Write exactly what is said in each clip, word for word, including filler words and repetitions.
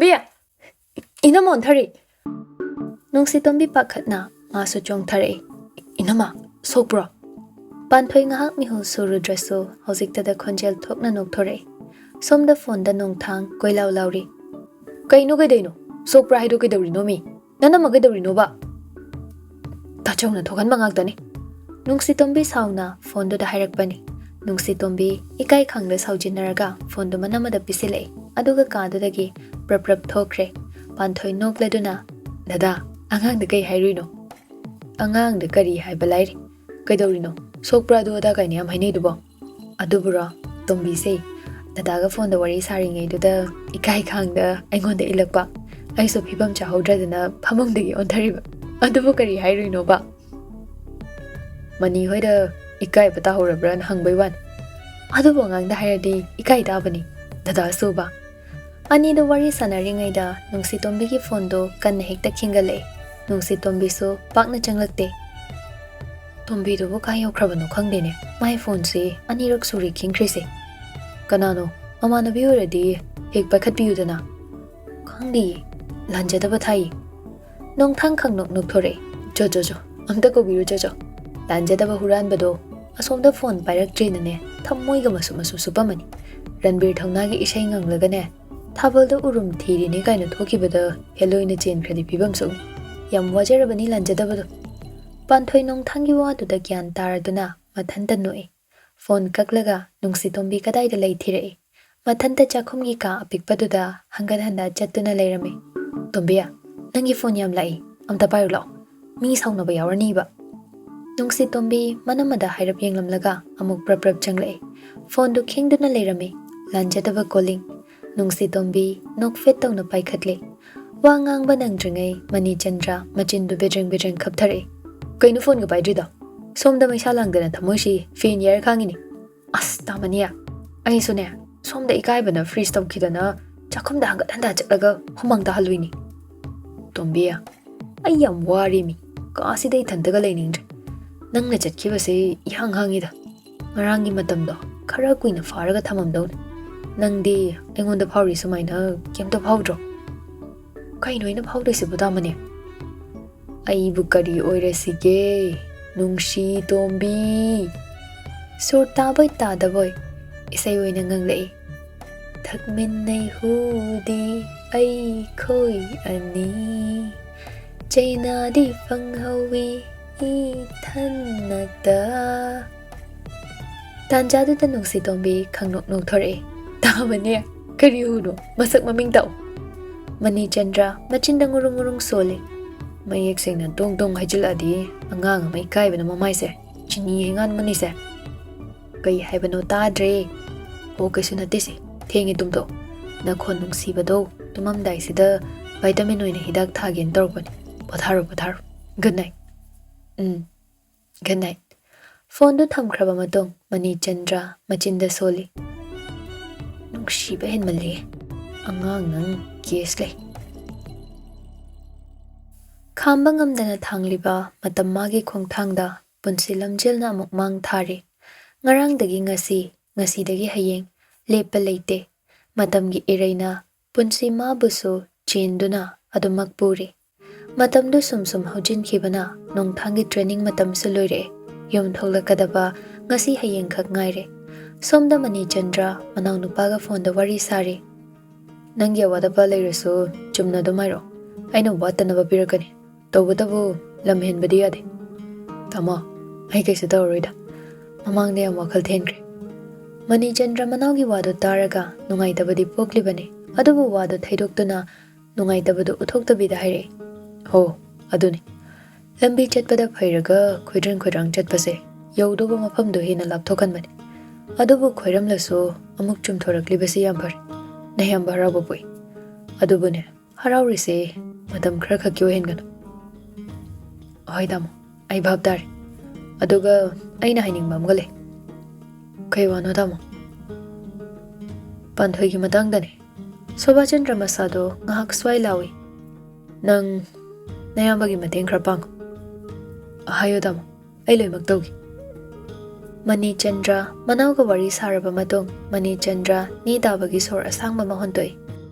B, ꯏꯅꯝꯃ ꯑꯣꯟꯊꯔꯤ꯫ ꯅꯨꯡꯁꯤꯇꯣꯝꯕꯤ ꯄꯥꯈꯠꯅ ꯃꯥꯁꯨ ꯆꯣꯡꯊꯔꯛꯏ꯫ "ꯏꯅꯝꯃ, ꯁꯣꯛꯄ꯭ꯔꯣ?" ꯄꯥꯟꯊꯣꯏ ꯉꯥꯏꯍꯥꯛ ꯃꯤꯍꯨꯜ ꯁꯨꯔꯨꯗ꯭ꯔꯁꯨ ꯍꯧꯖꯤꯛꯇꯗ ꯈꯣꯟꯖꯦꯜ ꯊꯣꯛꯅ ꯅꯣꯛꯊꯣꯔꯛꯏ꯫ ꯁꯣꯝꯗ ꯐꯣꯟꯗ ꯅꯣꯡꯊꯥꯡ ꯀꯣꯏꯂꯥꯎ ꯂꯥꯎꯔꯤ꯫ "ꯀꯩꯅꯣ, ꯀꯩꯗꯧꯔꯤꯅꯣ? ꯁꯣꯛꯄ꯭ꯔꯥ ꯍꯥꯏꯗꯣ ꯀꯩꯗꯧꯔꯤꯅꯣꯃꯤ? ꯅꯅꯝꯃ ꯀꯩꯗꯧꯔꯤꯅꯣꯕ?" "ꯇꯥꯆꯧꯅ ꯊꯣꯛꯍꯟꯕ ꯉꯥꯛꯇꯅꯤ꯫" ꯅꯨꯡꯁꯤꯇꯣꯝꯕꯤ ꯁꯥꯎꯅ ꯐꯣꯟꯗꯨꯗ ꯍꯥꯏꯔꯛꯄꯅꯤ꯫ ꯅꯨꯡꯁꯤꯇꯣꯝꯕꯤ ꯏꯀꯥꯏ ꯈꯪꯗ ꯁꯥꯎꯖꯤꯟꯅꯔꯒ ꯐꯣꯟꯗꯨ ꯃꯅꯝꯃꯗ ꯄꯤꯁꯤꯜꯂꯛꯏ, ꯑꯗꯨꯒ ꯀꯥꯗꯨꯗꯒꯤ ꯄ꯭ꯔꯞ ꯄ꯭ꯔꯞ ꯊꯣꯛꯈ꯭ꯔꯦ꯫ ꯄꯥꯟꯊꯣꯏ ꯅꯣꯛꯂꯗꯨꯅ, "ꯗꯗꯥ, ꯑꯉꯥꯡꯗ ꯀꯩ ꯍꯥꯏꯔꯨꯏꯅꯣ?" "ꯑꯉꯥꯡꯗ ꯀꯔꯤ ꯍꯥꯏꯕ ꯂꯥꯏꯔꯤ꯫ ꯀꯩꯗꯧꯔꯤꯅꯣ? ꯁꯣꯛꯄ꯭ꯔꯥ ꯑꯗꯨ ꯑꯗꯥ ꯀꯥꯏꯅ ꯌꯥꯝ ꯍꯥꯏꯅꯩꯗꯨꯕꯣ?" "ꯑꯗꯨꯕꯨꯔꯣ, ꯇꯣꯝꯕꯤꯁꯦ ꯗꯗꯥꯒ ꯐꯣꯟꯗ ꯋꯥꯔꯤ ꯁꯥꯔꯤꯉꯩꯗꯨꯗ ꯏꯀꯥꯏ ꯈꯥꯡꯗ ꯑꯩꯉꯣꯟꯗ ꯏꯜꯂꯛꯄ꯫ ꯑꯩꯁꯨ ꯐꯤꯕꯝ ꯆꯥꯍꯧꯗ꯭ꯔꯗꯅ ꯐꯃꯨꯡꯗꯒꯤ ꯑꯣꯟꯊꯔꯤꯕ꯫ ꯑꯗꯨꯕꯨ ꯀꯔꯤ ꯍꯥꯏꯔꯨꯏꯅꯣꯕ?" "ꯃꯅꯤ ꯍꯣꯏꯗ ꯏꯀꯥꯏꯕ ꯇꯥꯍꯧꯔꯕ꯭ꯔꯥꯅ ꯍꯪꯕꯩ ꯋꯥꯅꯤ꯫ ꯑꯗꯨꯕꯨ ꯑꯉꯥꯡꯗ ꯍꯥꯏꯔꯗꯤ ꯏꯀꯥꯏ ꯇꯥꯕꯅꯤ, ꯗꯗꯥꯁꯨꯕ꯫" ꯑꯅꯤꯗꯨ ꯋꯥꯔꯤ ꯁꯥꯟꯅꯔꯤꯉꯩꯗ ꯅꯨꯡꯁꯤꯇꯣꯝꯕꯤꯒꯤ ꯐꯣꯟꯗꯣ ꯀꯟꯅ ꯍꯦꯛꯇ ꯈꯤꯡꯒꯠꯂꯛꯑꯦ꯫ ꯅꯨꯡꯁꯤꯇꯣꯝꯕꯤꯁꯨ ꯄꯥꯛꯅ ꯆꯪꯂꯛꯇꯦ꯫ "ꯇꯣꯝꯕꯤꯗꯨꯕꯨ ꯀꯥꯏ ꯌꯧꯈ꯭ꯔꯕꯅꯣ ꯈꯪꯗꯦꯅꯦ꯫ ꯃꯥꯏ ꯐꯣꯟꯁꯤ ꯑꯅꯤꯔꯛ ꯁꯨꯔꯦ ꯈꯤꯡꯈ꯭ꯔꯤꯁꯦ꯫ ꯀꯅꯥꯅꯣ? ꯃꯃꯥꯟꯅꯕꯤ ꯑꯣꯏꯔꯗꯤ ꯍꯦꯛ ꯄꯥꯏꯈꯠꯄꯤꯌꯨꯗꯅ꯫" "ꯈꯪꯗꯦꯌꯦ, ꯂꯥꯟꯖꯗꯕ ꯊꯥꯏꯌꯦ꯫" ꯅꯣꯡꯊꯥꯡ ꯈꯪꯅꯣꯛ ꯅꯣꯛꯊꯣꯔꯛꯑꯦ꯫ "ꯖꯣ, ꯖꯣ, ꯖꯣ, ꯑꯝꯇ ꯀꯧꯕꯤꯔꯨ, ꯖꯣ, ꯖꯣ꯫ ꯂꯥꯟꯖꯗꯕ ꯍꯨꯔꯥꯟꯕꯗꯣ ꯑꯁꯣꯝꯗ ꯐꯣꯟ ꯄꯥꯏꯔꯛꯇ꯭ꯔꯦꯅꯅꯦ ꯊꯃꯣꯏꯒ ꯃꯁꯨꯞ ꯃꯁꯨꯞ ꯁꯨꯞꯄꯝꯃꯅꯤ꯫ ꯔꯟꯕꯤꯔ ꯊꯧꯅꯥꯒꯤ ꯏꯁꯩ ꯉꯪꯂꯒꯅꯦ ꯊꯥꯕꯜꯗ ꯎꯔꯨꯝ ꯊꯤꯔꯤꯅꯦ ꯀꯥꯏꯅ ꯊꯣꯛꯈꯤꯕꯗ ꯍꯦꯂꯣꯏꯅ ꯆꯦꯟꯈ꯭ꯔꯗꯤ ꯐꯤꯕꯝ ꯁꯣꯛꯅꯤ꯫ ꯌꯥꯝ ꯋꯥꯖꯔꯕꯅꯤ ꯂꯥꯟꯖꯗꯕꯗꯣ꯫" ꯄꯥꯟꯊꯣꯏ ꯅꯣꯡꯊꯥꯡꯒꯤ ꯋꯥꯗꯨꯗ ꯒ꯭ꯌꯥꯟ ꯇꯥꯔꯗꯨꯅ ꯃꯊꯟꯇ ꯅꯣꯛꯏ꯫ ꯐꯣꯟ ꯀꯛꯂꯒ ꯅꯨꯡꯁꯤꯇꯣꯝꯕꯤ ꯀꯗꯥꯏꯗ ꯂꯩ ꯊꯤꯔꯛꯏ꯫ ꯃꯊꯟꯇ ꯆꯥꯛꯈꯨꯝꯒꯤ ꯀꯥ ꯑꯄꯤꯛꯄꯗꯨꯗ ꯍꯪꯒꯠ ꯍꯟꯗ ꯆꯠꯇꯨꯅ ꯂꯩꯔꯝꯃꯤ꯫ "ꯇꯣꯝꯕꯤ, ꯅꯪꯒꯤ ꯐꯣꯟ ꯌꯥꯝ ꯂꯥꯛꯏ, ꯑꯝꯇ ꯄꯥꯏꯔꯨ ꯂꯥꯛꯑꯣ꯫ ꯃꯤ ꯁꯥꯎꯅꯕ ꯌꯥꯎꯔꯅꯤꯕ꯫" ꯅꯨꯡꯁꯤꯇꯣꯝꯕꯤ ꯃꯅꯝꯃꯗ ꯍꯥꯏꯔꯞ ꯌꯦꯡꯂꯝꯂꯒ ꯑꯃꯨꯛ ꯄ꯭ꯔꯞ ꯄ꯭ꯔꯞ ꯆꯪꯂꯛꯏ꯫ ꯐꯣꯟꯗꯨ ꯈꯤꯡꯗꯨꯅ ꯂꯩꯔꯝꯃꯤ꯫ ꯂꯥꯟꯖꯗꯕ ꯀꯣꯂꯤꯡ꯫ ꯅꯨꯡꯁꯤꯇꯣꯝꯕꯤ ꯅꯣꯛꯐꯦꯠ ꯇꯧꯅ ꯄꯥꯏꯈꯠꯂꯤ꯫ ꯋꯥ ꯉꯥꯡꯕ ꯅꯪꯗ꯭ꯔꯤꯉꯩ ꯃꯅꯤꯆꯟꯗ꯭ꯔ ꯃꯆꯤꯟꯗꯨ ꯕꯦꯗ꯭ꯔꯦꯡ ꯕꯦꯗ꯭ꯔꯦꯡ ꯈꯞꯊꯔꯛꯏ꯫ "ꯀꯩꯅꯣ ꯐꯣꯟꯒ ꯄꯥꯏꯗ꯭ꯔꯤꯗꯣ? ꯁꯣꯝꯗ ꯃꯩꯁꯥ ꯂꯥꯡꯗꯅ ꯊꯝꯃꯣꯏꯁꯤ ꯐꯦꯟ ꯌꯥꯏꯔ ꯈꯥꯡꯉꯤꯅꯤ꯫ ꯑꯁ, ꯇꯥꯃꯅꯤ, ꯑꯩꯁꯨꯅꯦ ꯁꯣꯝꯗ ꯏꯀꯥꯏꯕꯅ ꯐ꯭ꯔꯤꯖ ꯇꯧꯈꯤꯗꯅ ꯆꯥꯛꯈꯨꯝꯗ ꯍꯪꯒꯠ ꯍꯟꯗ ꯆꯠꯂꯒ ꯍꯨꯃꯥꯡ ꯇꯥꯍꯜꯂꯨꯏꯅꯤ꯫" "ꯇꯣꯝꯕꯤ, ꯑꯩ ꯌꯥꯝ ꯋꯥꯔꯦꯃꯤ꯫ ꯀꯥꯁꯤꯗ ꯏꯊꯟꯇꯒ ꯂꯩꯅꯤꯡꯗ꯭ꯔꯦ꯫ ꯅꯪꯅ ꯆꯠꯈꯤꯕꯁꯦ ꯏꯍꯥꯡ ꯍꯥꯡꯉꯤꯗ꯫ ꯉꯔꯥꯡꯒꯤ ꯃꯇꯝꯗꯣ ꯈꯔ ꯀꯨꯏꯅ ꯐꯥꯔꯒ ꯊꯝꯃꯝꯗꯧꯅꯤ꯫ ꯅꯪꯗꯤ ꯑꯩꯉꯣꯟꯗ ꯐꯥꯎꯔꯤ ꯁꯨꯃꯥꯏꯅ ꯀꯩꯝꯇ ꯐꯥꯎꯗ꯭ꯔꯣ?" ꯀꯩꯅꯣ ꯑꯩꯅ ꯐꯥꯎꯗꯣꯏꯁꯤꯕꯨ, ꯇꯥꯃꯅꯤ? ꯑꯩꯕꯨ ꯀꯔꯤ ꯑꯣꯏꯔꯁꯤꯒꯦ, ꯅꯨꯡꯁꯤ ꯇꯣꯝꯕꯤ? ꯁꯨꯔ ꯇꯥꯕꯣꯏ ꯇꯥꯗꯕꯣꯏ ꯏꯁꯩ ꯑꯣꯏꯅ ꯉꯪꯂꯛꯏ꯫ ꯊꯛꯃꯤꯟꯅꯩ ꯍꯨꯗꯤ ꯑꯩꯈꯣꯏ ꯑꯅꯤ, ꯆꯩꯅꯥꯗꯤ ꯐꯪꯍꯧꯋꯤ ꯏꯊꯟꯅꯇ꯫ ꯇꯥꯟꯖꯥꯗꯨꯗ ꯅꯨꯡꯁꯤ ꯇꯣꯝꯕꯤ ꯈꯪꯅꯣꯛ ꯅꯣꯛꯊꯣꯔꯛꯏ꯫ "ꯇꯥꯃꯅꯤ, ꯀꯔꯤ ꯍꯨꯅꯣ? ꯃꯁꯛ ꯃꯃꯤꯡ ꯇꯥꯛꯎ꯫" ꯃꯅꯤ ꯆꯟꯗ꯭ꯔ ꯃꯆꯤꯟꯗ ꯉꯨꯔꯨꯡ ꯉꯨꯔꯨꯡ ꯁꯣꯜꯂꯤ꯫ ꯃꯌꯦꯛ ꯁꯦꯡꯅ ꯗꯣꯡ ꯗꯣꯡ ꯍꯥꯏꯖꯤꯜꯂꯛꯑꯗꯤ ꯑꯉꯥꯡ ꯑꯃ ꯏꯀꯥꯏꯕꯅ ꯃꯃꯥꯏꯁꯦ ꯆꯤꯅꯤ ꯍꯩꯉꯥꯟ ꯃꯅꯤꯁꯦ꯫ "ꯀꯩ ꯍꯥꯏꯕꯅꯣ ꯇꯥꯗ꯭ꯔꯦ?" "ꯑꯣ, ꯀꯩꯁꯨ ꯅꯠꯇꯦꯁꯦ, ꯊꯦꯡꯉꯦ ꯇꯨꯝꯊꯣꯛꯑꯣ꯫ ꯅꯈꯣꯟ ꯅꯨꯡꯁꯤꯕꯗꯣ ꯇꯨꯝꯃꯝꯗꯥꯏꯁꯤꯗ vitamin ꯑꯣꯏꯅ ꯍꯤꯗꯥꯛ ꯊꯥꯒꯦꯅ ꯇꯧꯔꯛꯄꯅꯤ꯫ ꯄꯣꯊꯥꯔꯣ, ꯄꯣꯊꯥꯔꯣ꯫ Good night꯫ ꯎꯝ, good night꯫" ꯐꯣꯟꯗꯨ ꯊꯝꯈ꯭ꯔꯕ ꯃꯇꯨꯡ ꯃꯅꯤ ꯆꯟꯗ꯭ꯔ ꯃꯆꯤꯟꯗ ꯁꯣꯜꯂꯤ꯫ "ꯅꯨꯡꯁꯤꯕ ꯍꯦꯟꯃꯜꯂꯤ꯫ ꯑꯉꯥꯡ ꯅꯪ ꯀꯦꯁ ꯂꯩ꯫" ꯈꯥꯝꯕ ꯉꯝꯗꯅ ꯊꯥꯡꯂꯤꯕ ꯃꯇꯝ ꯃꯥꯒꯤ ꯈꯣꯡꯊꯥꯡꯗ ꯄꯨꯟꯁꯤ ꯂꯝꯖꯦꯜꯅ ꯑꯃꯨꯛ ꯃꯥꯡ ꯊꯥꯔꯤ꯫ ꯉꯔꯥꯡꯗꯒꯤ ꯉꯁꯤ, ꯉꯁꯤꯗꯒꯤ ꯍꯌꯦꯡ, ꯂꯦꯞꯄ ꯂꯩꯇꯦ꯫ ꯃꯇꯝꯒꯤ ꯏꯔꯩꯅ ꯄꯨꯟꯁꯤ ꯃꯥꯕꯨꯁꯨ ꯆꯦꯟꯗꯨꯅ ꯑꯗꯨꯃꯛ ꯄꯨꯔꯤ꯫ ꯃꯇꯝꯗꯨ ꯁꯨꯝ ꯁꯨꯝ ꯍꯧꯖꯤꯟꯈꯤꯕꯅ ꯅꯣꯡꯊꯥꯡꯒꯤ training ꯃꯇꯝꯁꯨ ꯂꯣꯏꯔꯛꯑꯦ꯫ ꯌꯨꯝ ꯊꯣꯛꯂꯛꯀꯗꯕ ꯉꯁꯤ ꯍꯌꯦꯡꯈꯛ ꯉꯥꯏꯔꯦ꯫ ꯁꯣꯝꯗ ꯃꯅꯤ ꯆꯟꯗ꯭ꯔ ꯃꯅꯥꯎꯅꯨꯄꯥꯒ ꯐꯣꯟꯗ ꯋꯥꯔꯤ ꯁꯥꯔꯤ꯫ "ꯅꯪꯒꯤ ꯑꯋꯥꯠ ꯑꯄꯥ ꯂꯩꯔꯁꯨ ꯆꯨꯝꯅ ꯑꯗꯨꯝ ꯍꯥꯏꯔꯛꯑꯣ꯫ ꯑꯩꯅ ꯋꯥꯠꯇꯅꯕ ꯄꯤꯔꯛꯀꯅꯤ꯫ ꯇꯧꯕꯇꯕꯨ ꯂꯝ ꯍꯦꯟꯕꯗꯤ ꯌꯥꯗꯦ꯫" "ꯇꯥꯃꯣ, ꯑꯩ ꯀꯩꯁꯨ ꯇꯧꯔꯔꯣꯏꯗ꯫ ꯃꯃꯥꯡꯗ ꯌꯥꯝ ꯋꯥꯈꯜ ꯊꯦꯟꯈ꯭ꯔꯦ꯫" ꯃꯅꯤ ꯆꯟꯗ꯭ꯔ ꯃꯅꯥꯎꯒꯤ ꯋꯥꯗꯨ ꯇꯥꯔꯒ ꯅꯨꯡꯉꯥꯏꯇꯕꯗꯤ ꯄꯣꯛꯂꯤꯕꯅꯤ, ꯑꯗꯨꯕꯨ ꯋꯥꯗꯨ ꯊꯩꯗꯣꯛꯇꯨꯅ ꯅꯨꯡꯉꯥꯏꯇꯕꯗꯨ ꯎꯠꯊꯣꯛꯇꯕꯤꯗ ꯍꯥꯏꯔꯛꯏ꯫ "ꯍꯣ, ꯑꯗꯨꯅꯤ꯫ ꯂꯝꯕꯤ ꯆꯠꯄꯗ ꯐꯩꯔꯒ ꯈꯣꯏꯗ꯭ꯔꯪ ꯈꯣꯏꯗ꯭ꯔꯪ ꯆꯠꯄꯁꯦ ꯌꯧꯗꯧꯕ ꯃꯐꯝꯗꯨ ꯍꯦꯟꯅ ꯂꯥꯞꯊꯣꯛꯍꯟꯕꯅꯤ꯫ ꯑꯗꯨꯕꯨ ꯈꯣꯏꯔꯝꯂꯁꯨ ꯑꯃꯨꯛ ꯆꯨꯝꯊꯣꯔꯛꯂꯤꯕꯁꯤ ꯌꯥꯝ ꯐꯔꯦ꯫ ꯅꯌꯥꯝꯕ ꯍꯔꯥꯎꯕ ꯄꯣꯛꯏ꯫ ꯑꯗꯨꯕꯨꯅꯦ, ꯍꯔꯥꯎꯔꯤꯁꯦ ꯃꯇꯝ ꯈꯔ ꯈꯛꯀꯤ ꯑꯣꯏꯍꯟꯒꯅꯨ꯫" "ꯍꯣꯏ ꯇꯥꯃꯣ, ꯑꯩ ꯚꯥꯞ ꯇꯥꯔꯦ꯫ ꯑꯗꯨꯒ ꯑꯩꯅ ꯍꯥꯏꯅꯤꯡꯕ ꯑꯃꯒ ꯂꯩ꯫" "ꯀꯩ ꯋꯥꯅꯣ ꯇꯥꯃꯣ?" "ꯄꯥꯟꯊꯣꯏꯒꯤ ꯃꯇꯥꯡꯗꯅꯦ꯫ ꯁꯣꯚꯥꯆꯟꯗ꯭ꯔ ꯃꯁꯥꯗꯣ ꯉꯥꯏꯍꯥꯛ ꯁ꯭ꯋꯥꯏ ꯂꯥꯎꯏ꯫ ꯅꯪ ꯅꯌꯥꯝꯕꯒꯤ ꯃꯇꯦꯡ ꯈꯔ ꯄꯥꯡꯉꯨ꯫" "ꯍꯥꯏꯌꯣ ꯇꯥꯃꯣ, ꯑꯩ ꯂꯣꯏꯅꯃꯛ ꯇꯧꯒꯦ꯫" ꯃꯅꯤ ꯆꯟꯗ꯭ꯔ ꯃꯅꯥꯎꯒ ꯋꯥꯔꯤ ꯁꯥꯔꯕ ꯃꯇꯨꯡ ꯃꯅꯤ ꯆꯟꯗ꯭ꯔ ꯅꯦ ꯇꯥꯕꯒꯤ ꯁꯣꯔ ꯑꯁꯥꯡꯕ ꯑꯃ ꯍꯣꯟꯗꯣꯛꯏ꯫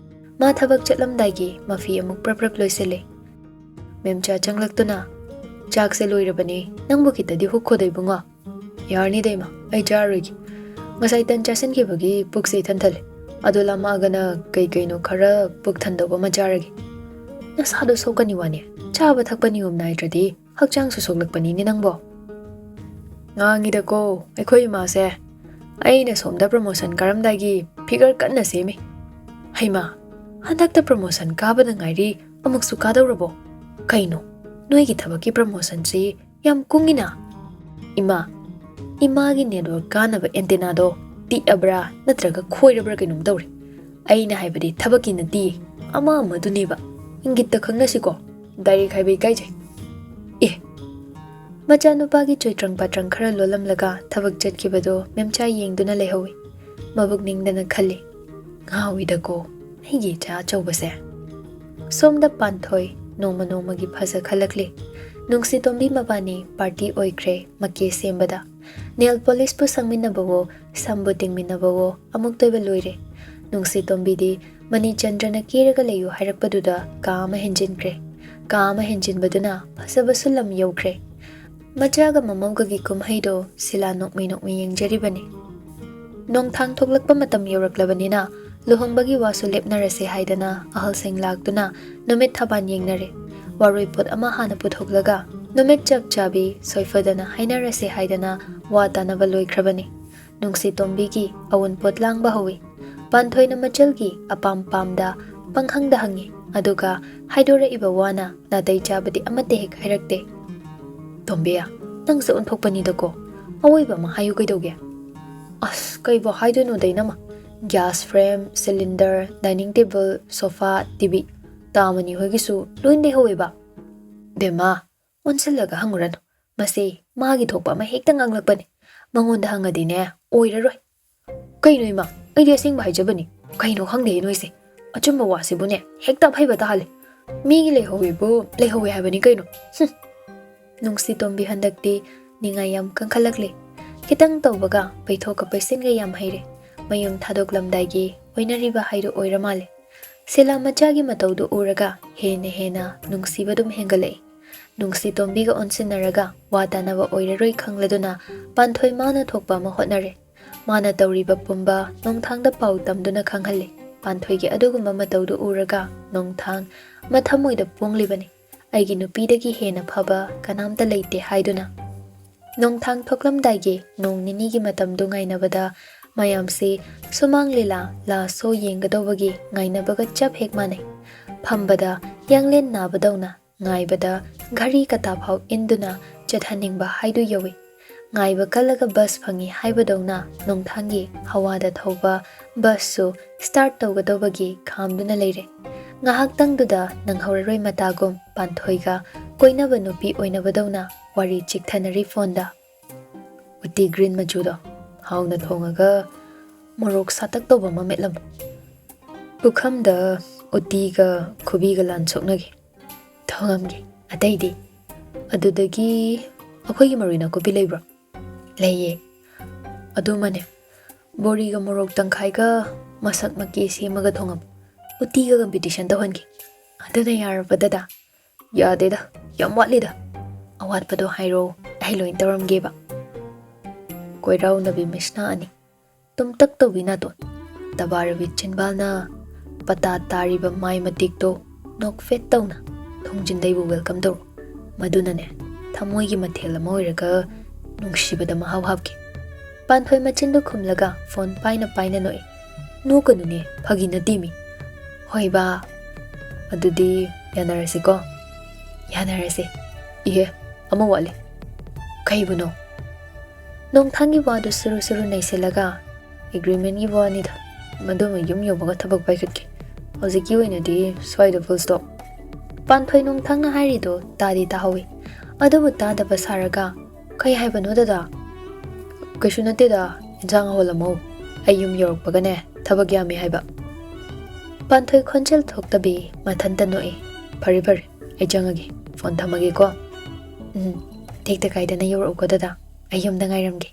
ꯃꯥ ꯊꯕꯛ ꯆꯠꯂꯝꯗꯥꯏꯒꯤ ꯃꯐꯤ ꯑꯃꯨꯛ ꯄ꯭ꯔꯞ ꯄ꯭ꯔꯞ ꯂꯣꯏꯁꯤꯜꯂꯦ꯫ ꯃꯦꯝꯆꯥ ꯆꯪꯂꯛꯇꯨꯅ, "ꯆꯥꯛꯁꯦ ꯂꯣꯏꯔꯕꯅꯦ, ꯅꯪꯕꯨ ꯈꯤꯇꯗꯤ ꯍꯨꯛꯈꯣꯗ ꯏꯕꯨꯡꯉꯣ?" "ꯌꯥꯔꯅꯤꯗ ꯏꯃꯥ, ꯑꯩ ꯆꯥꯔꯔꯣꯏꯒꯦ꯫ ꯉꯁꯥꯏ ꯇꯟ ꯆꯥꯁꯤꯟꯈꯤꯕꯒꯤ ꯄꯨꯛꯁꯦ ꯏꯊꯟ ꯊꯜꯂꯦ꯫ ꯑꯗꯣ ꯂꯥꯝꯃꯛꯑꯒꯅ ꯀꯩ ꯀꯩꯅꯣ ꯈꯔ ꯄꯨꯛ ꯊꯟꯗꯧꯕ ꯑꯃ ꯆꯥꯔꯒꯦ꯫ ꯅꯁꯥꯗꯣ ꯁꯣꯛꯀꯅꯤ ꯋꯥꯅꯦ, ꯆꯥꯕ ꯊꯛꯄ ꯅꯤꯌꯣꯝ ꯅꯥꯏꯗ꯭ꯔꯗꯤ ꯍꯛꯆꯥꯡꯁꯨ ꯁꯣꯛꯂꯛꯄꯅꯤꯅꯦ ꯅꯪꯕꯣ꯫" "ꯉꯥꯡꯉꯤꯗꯀꯣ ꯑꯩꯈꯣꯏ ꯏꯃꯥꯁꯦ꯫ ꯑꯩꯅ ꯁꯣꯝꯗ ꯄ꯭ꯔꯃꯣꯁꯟ ꯀꯥꯔꯝꯗꯥꯏꯒꯤ ꯐꯤꯒꯔ ꯀꯟꯅ ꯁꯦꯝꯃꯤ꯫ ꯍꯩꯃꯥ, ꯍꯟꯗꯛꯇ ꯄ꯭ꯔꯃꯣꯁꯟ ꯀꯥꯕꯗ ꯉꯥꯏꯔꯤ, ꯑꯃꯨꯛꯁꯨ ꯀꯥꯗꯧꯔꯕꯣ? ꯀꯩꯅꯣ, ꯅꯣꯏꯒꯤ ꯊꯕꯛꯀꯤ ꯄ꯭ꯔꯃꯣꯁꯟꯁꯤ ꯌꯥꯝ ꯀꯨꯡꯉꯤꯅ?" "ꯏꯃꯥ, ꯏꯃꯥꯒꯤ ꯅꯦꯠꯋꯥꯔꯛ ꯀꯥꯅꯕ ꯑꯦꯟꯇꯦꯅꯥꯗꯣ ꯇꯤꯛꯑꯕ꯭ꯔꯥ ꯅꯠꯇ꯭ꯔꯒ ꯈꯣꯏꯔꯕ꯭ꯔꯥ ꯀꯩꯅꯣꯝ ꯇꯧꯔꯦ꯫ ꯑꯩꯅ ꯍꯥꯏꯕꯗꯤ ꯊꯕꯛꯀꯤ ꯅꯠꯇꯤꯌꯦ, ꯑꯃ ꯑꯃꯗꯨꯅꯦꯕ꯫ ꯏꯪꯒꯤꯠꯇ ꯈꯪꯅꯁꯤꯀꯣ, ꯗꯥꯏꯔꯦꯛ ꯍꯥꯏꯕ ꯏꯀꯥꯏꯖꯩ꯫" ꯑꯦ, ꯃꯆꯥꯅꯨꯄꯥꯒꯤ ꯆꯣꯏꯇ꯭ꯔꯪ ꯄꯥꯇ꯭ꯔꯪ ꯈꯔ ꯂꯣꯜꯂꯝꯂꯒ ꯊꯕꯛ ꯆꯠꯈꯤꯕꯗꯣ ꯃꯦꯝꯆꯥ ꯌꯦꯡꯗꯨꯅ ꯂꯩꯍꯧꯏ꯫ ꯃꯕꯨꯛ ꯅꯤꯡꯗꯅ ꯈꯜꯂꯤ, "ꯉꯥꯎꯏꯗꯀꯣ ꯑꯩꯒꯤ ꯏꯆꯥ ꯑꯆꯧꯕꯁꯦ꯫" ꯁꯣꯝꯗ ꯄꯥꯟꯊꯣꯏ ꯅꯣꯡꯃ ꯅꯣꯡꯃꯒꯤ ꯐꯖꯈꯠꯂꯛꯂꯤ꯫ ꯅꯨꯡꯁꯤꯇꯣꯝꯕꯤ ꯃꯕꯥꯅꯤ ꯄꯥꯔꯇꯤ ꯑꯣꯏꯈ꯭ꯔꯦ ꯃꯀꯦ ꯁꯦꯝꯕꯗ꯫ ꯅꯦꯜ ꯄꯣꯂꯤꯁꯄꯨ ꯁꯪꯃꯤꯟꯅꯕꯋꯣ, ꯁꯝꯕꯨ ꯇꯤꯡꯃꯤꯟꯅꯕꯋꯣ, ꯑꯃꯨꯛꯇꯣꯏꯕ ꯂꯣꯏꯔꯦ꯫ ꯅꯨꯡꯁꯤꯇꯣꯝꯕꯤꯗꯤ ꯃꯅꯤꯆꯟꯗ꯭ꯔꯅ ꯀꯦꯔꯒ ꯂꯩꯌꯨ ꯍꯥꯏꯔꯛꯄꯗꯨꯗ ꯀꯥ ꯑꯃ ꯍꯦꯟꯖꯤꯟꯈ꯭ꯔꯦ꯫ ꯀꯥ ꯑꯃ ꯍꯦꯟꯖꯤꯟꯕꯗꯨꯅ ꯐꯖꯕꯁꯨ ꯂꯝ ꯌꯧꯈ꯭ꯔꯦ꯫ ꯃꯆꯥꯒ ꯃꯃꯧꯒꯒꯤ ꯀꯨꯝꯍꯩꯗꯣ ꯁꯤꯂꯥ ꯅꯣꯛꯃꯤ ꯅꯣꯛꯃꯤ ꯌꯦꯡꯖꯔꯤꯕꯅꯤ꯫ ꯅꯣꯡꯊꯥꯡ ꯊꯣꯛꯂꯛꯄ ꯃꯇꯝ ꯌꯧꯔꯛꯂꯕꯅꯤꯅ ꯂꯨꯍꯣꯡꯕꯒꯤ ꯋꯥꯁꯨ ꯂꯦꯞꯅꯔꯁꯦ ꯍꯥꯏꯗꯅ ꯑꯍꯜꯁꯤꯡ ꯂꯥꯛꯇꯨꯅ ꯅꯨꯃꯤꯠ ꯊꯕꯥꯟ ꯌꯦꯡꯅꯔꯦ꯫ ꯋꯥꯔꯣꯏꯄꯣꯠ ꯑꯃ ꯍꯥꯟꯅ ꯄꯨꯊꯣꯛꯂꯒ ꯅꯨꯃꯤꯠ ꯆꯞ ꯆꯥꯕꯤ ꯁꯣꯏꯐꯗꯅ ꯍꯥꯏꯅꯔꯁꯦ ꯍꯥꯏꯗꯅ ꯋꯥ ꯇꯥꯅꯕ ꯂꯣꯏꯈ꯭ꯔꯕꯅꯤ꯫ ꯅꯨꯡꯁꯤꯇꯣꯝꯕꯤꯒꯤ ꯑꯋꯨꯟꯄꯣꯠ ꯂꯥꯡꯕ ꯍꯧꯏ꯫ ꯄꯥꯟꯊꯣꯏꯅ ꯃꯆꯜꯒꯤ ꯑꯄꯥꯝ ꯄꯥꯝꯗ ꯄꯪꯍꯪꯗ ꯍꯪꯏ, ꯑꯗꯨꯒ ꯍꯥꯏꯗꯣꯔꯛꯏꯕ ꯋꯥꯅ ꯅꯥꯇꯩ ꯆꯥꯕꯗꯤ ꯑꯃꯠꯇ ꯍꯦꯛ ꯍꯥꯏꯔꯛꯇꯦ꯫ "ꯇꯣꯝꯕꯤ, ꯅꯪꯁꯦ ꯑꯣꯟꯊꯣꯛꯄꯅꯤꯗꯀꯣ꯫ ꯑꯋꯣꯏꯕ ꯑꯃ ꯍꯥꯏꯌꯨ ꯀꯩꯗꯧꯒꯦ?" "ꯑꯁ, ꯀꯩꯕꯨ ꯍꯥꯏꯗꯣꯏꯅꯣꯗ ꯏꯅꯝꯃ? Glass frame, cylinder, dining table, sofa, T V, ꯇꯥꯃꯅꯤ ꯍꯣꯏꯒꯤꯁꯨ ꯂꯣꯏ ꯂꯩꯍꯧꯋꯦꯕ꯫" "ꯕꯦꯝꯃ, ꯑꯣꯟꯁꯤꯜꯂꯒ ꯍꯪꯉꯨꯔꯅꯨ꯫ ꯃꯁꯤ ꯃꯥꯒꯤ ꯊꯣꯛꯄ ꯑꯃ ꯍꯦꯛꯇ ꯉꯥꯡꯂꯛꯄꯅꯤ꯫ ꯃꯉꯣꯟꯗ ꯍꯪꯉꯗꯤꯅꯦ, ꯑꯣꯏꯔꯔꯣꯏ꯫" "ꯀꯩꯅꯣ ꯏꯃꯥ, ꯑꯩꯗꯤ ꯑꯁꯦꯡꯕ ꯍꯥꯏꯖꯕꯅꯤ꯫ ꯀꯩꯅꯣ ꯈꯪꯗꯦ ꯅꯣꯏꯁꯦ꯫ ꯑꯆꯨꯝꯕ ꯋꯥꯁꯤꯕꯨꯅꯦ ꯍꯦꯛꯇ ꯑꯐꯩꯕ ꯇꯥꯍꯜꯂꯤ꯫ ꯃꯤꯒꯤ ꯂꯩꯍꯧꯋꯦꯕꯨ ꯂꯩꯍꯧꯋꯦ ꯍꯥꯏꯕꯅꯤ ꯀꯩꯅꯣ꯫ ꯍꯨꯝ꯫" ꯅꯨꯡꯁꯤꯇꯣꯝꯕꯤ ꯍꯟꯗꯛꯇꯤ ꯅꯤꯡꯉꯥꯏ ꯌꯥꯝ ꯀꯟꯈꯠꯂꯛꯂꯦ꯫ ꯈꯤꯇꯪ ꯇꯧꯕꯒ ꯄꯩꯊꯣꯛꯀ ꯄꯩꯁꯤꯟꯒ ꯌꯥꯝ ꯍꯩꯔꯦ꯫ ꯃꯌꯨꯝ ꯊꯥꯗꯣꯛꯂꯝꯗꯥꯏꯒꯤ ꯑꯣꯏꯅꯔꯤꯕ ꯍꯥꯏꯗꯨ ꯑꯣꯏꯔ ꯃꯥꯜꯂꯦ꯫ ꯁꯤꯂꯥ ꯃꯆꯥꯒꯤ ꯃꯇꯧꯗꯨ ꯎꯔꯒ ꯍꯦꯟꯅ ꯍꯦꯟꯅ ꯅꯨꯡꯁꯤꯕ ꯑꯗꯨꯝ ꯍꯦꯟꯒꯠꯂꯛꯏ꯫ ꯅꯨꯡꯁꯤ ꯇꯣꯝꯕꯤꯒ ꯑꯣꯟꯁꯤꯟꯅꯔꯒ ꯋꯥ ꯇꯥꯅꯕ ꯑꯣꯏꯔꯔꯣꯏ ꯈꯪꯂꯗꯨꯅ ꯄꯥꯟꯊꯣꯏ ꯃꯥꯅ ꯊꯣꯛꯄ ꯑꯃ ꯍꯣꯠꯅꯔꯦ꯫ ꯃꯥꯅ ꯇꯧꯔꯤꯕ ꯄꯨꯝꯕ ꯅꯣꯡꯊꯥꯡꯗ ꯄꯥꯎ ꯇꯝꯗꯨꯅ ꯈꯪꯍꯜꯂꯤ꯫ ꯄꯥꯟꯊꯣꯏꯒꯤ ꯑꯗꯨꯒꯨꯝꯕ ꯃꯇꯧꯗꯨ ꯎꯔꯒ ꯅꯣꯡꯊꯥꯡ ꯃꯊꯃꯣꯏꯗ ꯄꯣꯡꯂꯤꯕꯅꯤ꯫ "ꯑꯩꯒꯤ ꯅꯨꯄꯤꯗꯒꯤ ꯍꯦꯟꯅ ꯐꯕ ꯀꯅꯥꯝꯇ ꯂꯩꯇꯦ" ꯍꯥꯏꯗꯨꯅ꯫ ꯅꯣꯡꯊꯥꯡ ꯊꯣꯛꯂꯝꯗꯥꯏꯒꯤ ꯅꯣꯡ ꯅꯤꯅꯤꯒꯤ ꯃꯇꯝꯗꯨ ꯉꯥꯏꯅꯕꯗ ꯃꯌꯥꯝꯁꯤ ꯁꯨꯃꯥꯡ ꯂꯤꯂꯥ ꯂꯥꯁ ꯁꯣ ꯌꯦꯡꯒꯗꯧꯕꯒꯤ ꯉꯥꯏꯅꯕꯒ ꯆꯞ ꯍꯦꯛ ꯃꯥꯟꯅꯩ꯫ ꯐꯝꯕꯗ ꯌꯥꯡꯂꯦꯟ ꯅꯥꯕꯗꯧꯅ ꯉꯥꯏꯕꯗ ꯘꯔꯤ ꯀꯇꯥ ꯐꯥꯎ ꯏꯟꯗꯨꯅ ꯆꯠꯍꯟꯅꯤꯡꯕ ꯍꯥꯏꯗꯨ ꯌꯧꯏ꯫ ꯉꯥꯏꯕ ꯀꯜꯂꯒ ꯕꯁ ꯐꯪꯏ ꯍꯥꯏꯕꯗꯧꯅ ꯅꯣꯡꯊꯥꯡꯒꯤ ꯍꯋꯥꯗ ꯊꯧꯕ ꯕꯁꯁꯨ ꯁ꯭ꯇꯥꯔꯠ ꯇꯧꯒꯗꯧꯕꯒꯤ ꯈꯥꯝꯗꯨꯅ ꯂꯩꯔꯦ꯫ ꯉꯥꯏꯍꯥꯛꯇꯪꯗꯨꯗ ꯅꯪꯍꯧꯔꯔꯣꯏ ꯃꯇꯥꯒꯨꯝ ꯄꯥꯟꯊꯣꯏꯒ ꯀꯣꯏꯅꯕ ꯅꯨꯄꯤ ꯑꯣꯏꯅꯕꯗꯧꯅ ꯋꯥꯔꯤ ꯆꯤꯛꯊꯅꯔꯤ ꯐꯣꯟꯗ꯫ "ꯎꯇꯤ ꯒ꯭ꯔꯤꯟ ꯃꯆꯨꯗꯣ ꯍꯥꯎꯅ ꯊꯣꯡꯉꯒ ꯃꯣꯔꯣꯛ ꯁꯥꯇꯛ ꯇꯧꯕ ꯑꯃ ꯃꯦꯠꯂꯝꯃꯨ꯫ ꯄꯨꯈꯝꯗ ꯎꯇꯤꯒ ꯈꯨꯕꯤꯒ ꯂꯥꯟ ꯁꯣꯛꯅꯒꯦ꯫ ꯊꯣꯡꯉꯝꯒꯦ꯫ ꯑꯇꯩꯗꯤ? ꯑꯗꯨꯗꯒꯤ ꯑꯩꯈꯣꯏꯒꯤ ꯃꯔꯣꯏ ꯅꯥꯀꯨꯞꯄꯤ ꯂꯩꯕ꯭ꯔꯣ?" "ꯂꯩꯌꯦ꯫ ꯑꯗꯨꯃꯅꯦ, ꯕꯣꯔꯤꯒ ꯃꯣꯔꯣꯛ ꯇꯪꯈꯥꯏꯒ ꯃꯁꯛ ꯃꯀꯦ ꯁꯦꯝꯃꯒ ꯊꯣꯡꯉꯝꯃꯨ꯫ ꯎꯇꯤꯒ ꯀꯝꯄꯤꯇꯤꯁꯟ ꯇꯧꯍꯟꯒꯦ꯫ ꯑꯗꯨꯅ ꯌꯥꯔꯕ ꯗꯗꯥ?" "ꯌꯥꯗꯦꯗ, ꯌꯥꯝ ꯋꯥꯠꯂꯤꯗ꯫ ꯑꯋꯥꯠꯄꯗꯣ ꯍꯥꯏꯔꯣ, ꯑꯩ ꯂꯣꯏ ꯇꯧꯔꯝꯒꯦꯕ"꯫ ꯀꯣꯏꯔꯥꯎꯅꯕꯤ ꯃꯤꯁꯅꯥ ꯑꯅꯤ, ꯇꯨꯝꯇꯛ ꯇꯧꯕꯤ ꯅꯥꯇꯣꯟ, ꯇꯕꯥꯔꯕꯤ ꯆꯤꯟꯕꯥꯜꯅ ꯄꯇꯥ ꯇꯥꯔꯤꯕ ꯃꯥꯏ ꯃꯇꯤꯛꯇꯣ ꯅꯣꯛꯐꯦꯠ ꯇꯧꯅ ꯊꯣꯡꯖꯤꯟꯗꯩꯕꯨ ꯋꯦꯜꯀꯝ ꯇꯧꯔꯣ꯫ ꯃꯗꯨꯅꯅꯦ, ꯊꯃꯣꯏꯒꯤ ꯃꯊꯦꯜ ꯑꯃ ꯑꯣꯏꯔꯒ ꯅꯨꯡꯁꯤꯕꯗ ꯃꯍꯥꯎ ꯍꯥꯞꯀꯦ꯫ ꯄꯥꯟꯊꯣꯏ ꯃꯆꯤꯟꯗꯨ ꯈꯨꯝꯂꯒ ꯐꯣꯟ ꯄꯥꯏꯅ ꯄꯥꯏꯅ ꯅꯣꯛꯏ꯫ "ꯅꯣꯛꯀꯅꯨꯅꯦ, ꯐꯥꯒꯤ ꯅꯠꯇꯦꯃꯤ꯫ ꯍꯣꯏꯕꯥ, ꯑꯗꯨꯗꯤ ꯌꯥꯅꯔꯁꯤꯀꯣ?" "ꯌꯥꯅꯔꯁꯦ꯫ ꯏꯍꯦ, ꯑꯃ ꯋꯥꯠꯂꯤ꯫" "ꯀꯩꯕꯨꯅꯣ?" ꯅꯣꯡꯊꯥꯡꯒꯤ ꯋꯥꯗꯨ ꯁꯨꯔꯨ ꯁꯨꯔꯨ ꯅꯩꯁꯤꯜꯂꯒ, "ꯑꯦꯒ꯭ꯔꯤꯃꯦꯟꯒꯤ ꯋꯥꯅꯤꯗ, ꯃꯗꯨꯃ ꯌꯨꯝ ꯌꯧꯕꯒ ꯊꯕꯛ ꯄꯥꯏꯈꯠꯀꯦ꯫ ꯍꯧꯖꯤꯛꯀꯤ ꯑꯣꯏꯅꯗꯤ ꯁ꯭ꯋꯥꯏꯗ ꯐꯨꯜ ꯁ꯭ꯇꯣꯞ꯫" ꯄꯥꯟꯊꯣꯏ ꯅꯣꯡꯊꯥꯡꯅ ꯍꯥꯏꯔꯤꯗꯣ ꯇꯥꯗꯤ ꯇꯥꯍꯧꯏ, ꯑꯗꯨꯕꯨ ꯇꯥꯗꯕ ꯁꯥꯔꯒ, "ꯀꯩ ꯍꯥꯏꯕꯅꯣ ꯗꯗꯥ?" "ꯀꯩꯁꯨ ꯅꯠꯇꯦꯗ, ꯏꯟꯁꯥꯡ ꯍꯧꯍꯜꯂꯝꯃꯣ꯫ ꯑꯩ ꯌꯨꯝ ꯌꯧꯔꯛꯄꯒꯅꯦ ꯊꯕꯛ ꯌꯥꯝꯃꯤ ꯍꯥꯏꯕ꯫" ꯄꯥꯟꯊꯣꯏ ꯈꯣꯟꯖꯦꯜ ꯊꯣꯛꯇꯕꯤ ꯃꯊꯟꯇ ꯅꯣꯛꯏ꯫ "ꯐꯔꯦ ꯐꯔꯦ, ꯑꯩ ꯆꯪꯉꯒꯦ꯫ ꯐꯣꯟ ꯊꯝꯃꯒꯦꯀꯣ꯫" "ꯎꯝ, ꯇꯦꯛꯇ ꯀꯥꯏꯗꯅ ꯌꯧꯔꯛꯎꯀꯣ ꯗꯗꯥ꯫ ꯑꯩ ꯌꯨꯝꯗ ꯉꯥꯏꯔꯝꯒꯦ꯫"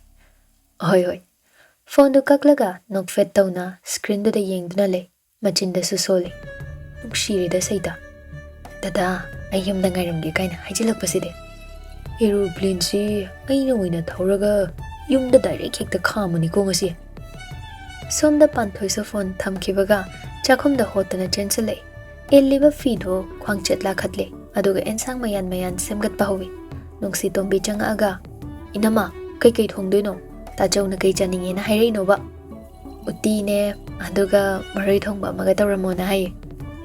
"ꯍꯣꯏ ꯍꯣꯏ꯫" ꯐꯣꯟꯗꯨ ꯀꯛꯂꯒ ꯅꯣꯛꯐꯦꯠ ꯇꯧꯅ ꯁ꯭ꯀ꯭ꯔꯤꯟꯗꯨꯗ ꯌꯦꯡꯗꯨꯅ ꯂꯩ꯫ ꯃꯆꯤꯟꯗꯁꯨ ꯁꯣꯜꯂꯤ꯫ ꯅꯨꯡꯁꯤꯔꯦꯗ ꯁꯩꯇ꯫ "ꯗꯗꯥ, ꯑꯩ ꯌꯨꯝꯗ ꯉꯥꯏꯔꯝꯒꯦ" ꯀꯥꯏꯅ ꯍꯥꯏꯖꯤꯜꯂꯛꯄꯁꯤꯗꯤ꯫ ꯑꯦꯔꯣꯄ꯭ꯂꯦꯟꯁꯤ ꯑꯩꯅ ꯑꯣꯏꯅ ꯊꯧꯔꯒ ꯌꯨꯝꯗ ꯗꯥꯏꯔꯦꯛ ꯍꯦꯛꯇ ꯈꯥꯝꯃꯅꯤꯀꯣ ꯉꯁꯤ꯫ ꯁꯣꯝꯗ ꯄꯥꯟꯊꯣꯏꯁꯨ ꯐꯣꯟ ꯊꯝꯈꯤꯕꯒ ꯆꯥꯛꯈꯨꯝꯗ ꯍꯣꯠꯇꯅ ꯆꯦꯟꯁꯤꯜꯂꯛꯏ꯫ ꯏꯜꯂꯤꯕ ꯐꯤꯗꯨ ꯈ꯭ꯋꯥꯡꯆꯠ ꯂꯥꯈꯠꯂꯦ, ꯑꯗꯨꯒ ꯑꯦꯟꯁꯥꯡ ꯃꯌꯥꯟ ꯃꯌꯥꯟ ꯁꯦꯝꯒꯠꯄ ꯍꯧꯏ꯫ ꯅꯨꯡꯁꯤꯇꯣꯝꯕꯤ ꯆꯪꯉꯛꯑꯒ, "ꯏꯅꯝꯃ, ꯀꯩꯀꯩ ꯊꯣꯡꯗꯣꯏꯅꯣ? ꯇꯥꯆꯧꯅ ꯀꯩ ꯆꯥꯅꯤꯡꯉꯦꯅ ꯍꯥꯏꯔꯛꯏꯅꯣꯕ?" "ꯎꯇꯤꯅꯦ, ꯑꯗꯨꯒ ꯃꯔꯣꯏ ꯊꯣꯡꯕ ꯑꯃꯒ ꯇꯧꯔꯝꯃꯣꯅ ꯍꯥꯏꯌꯦ꯫"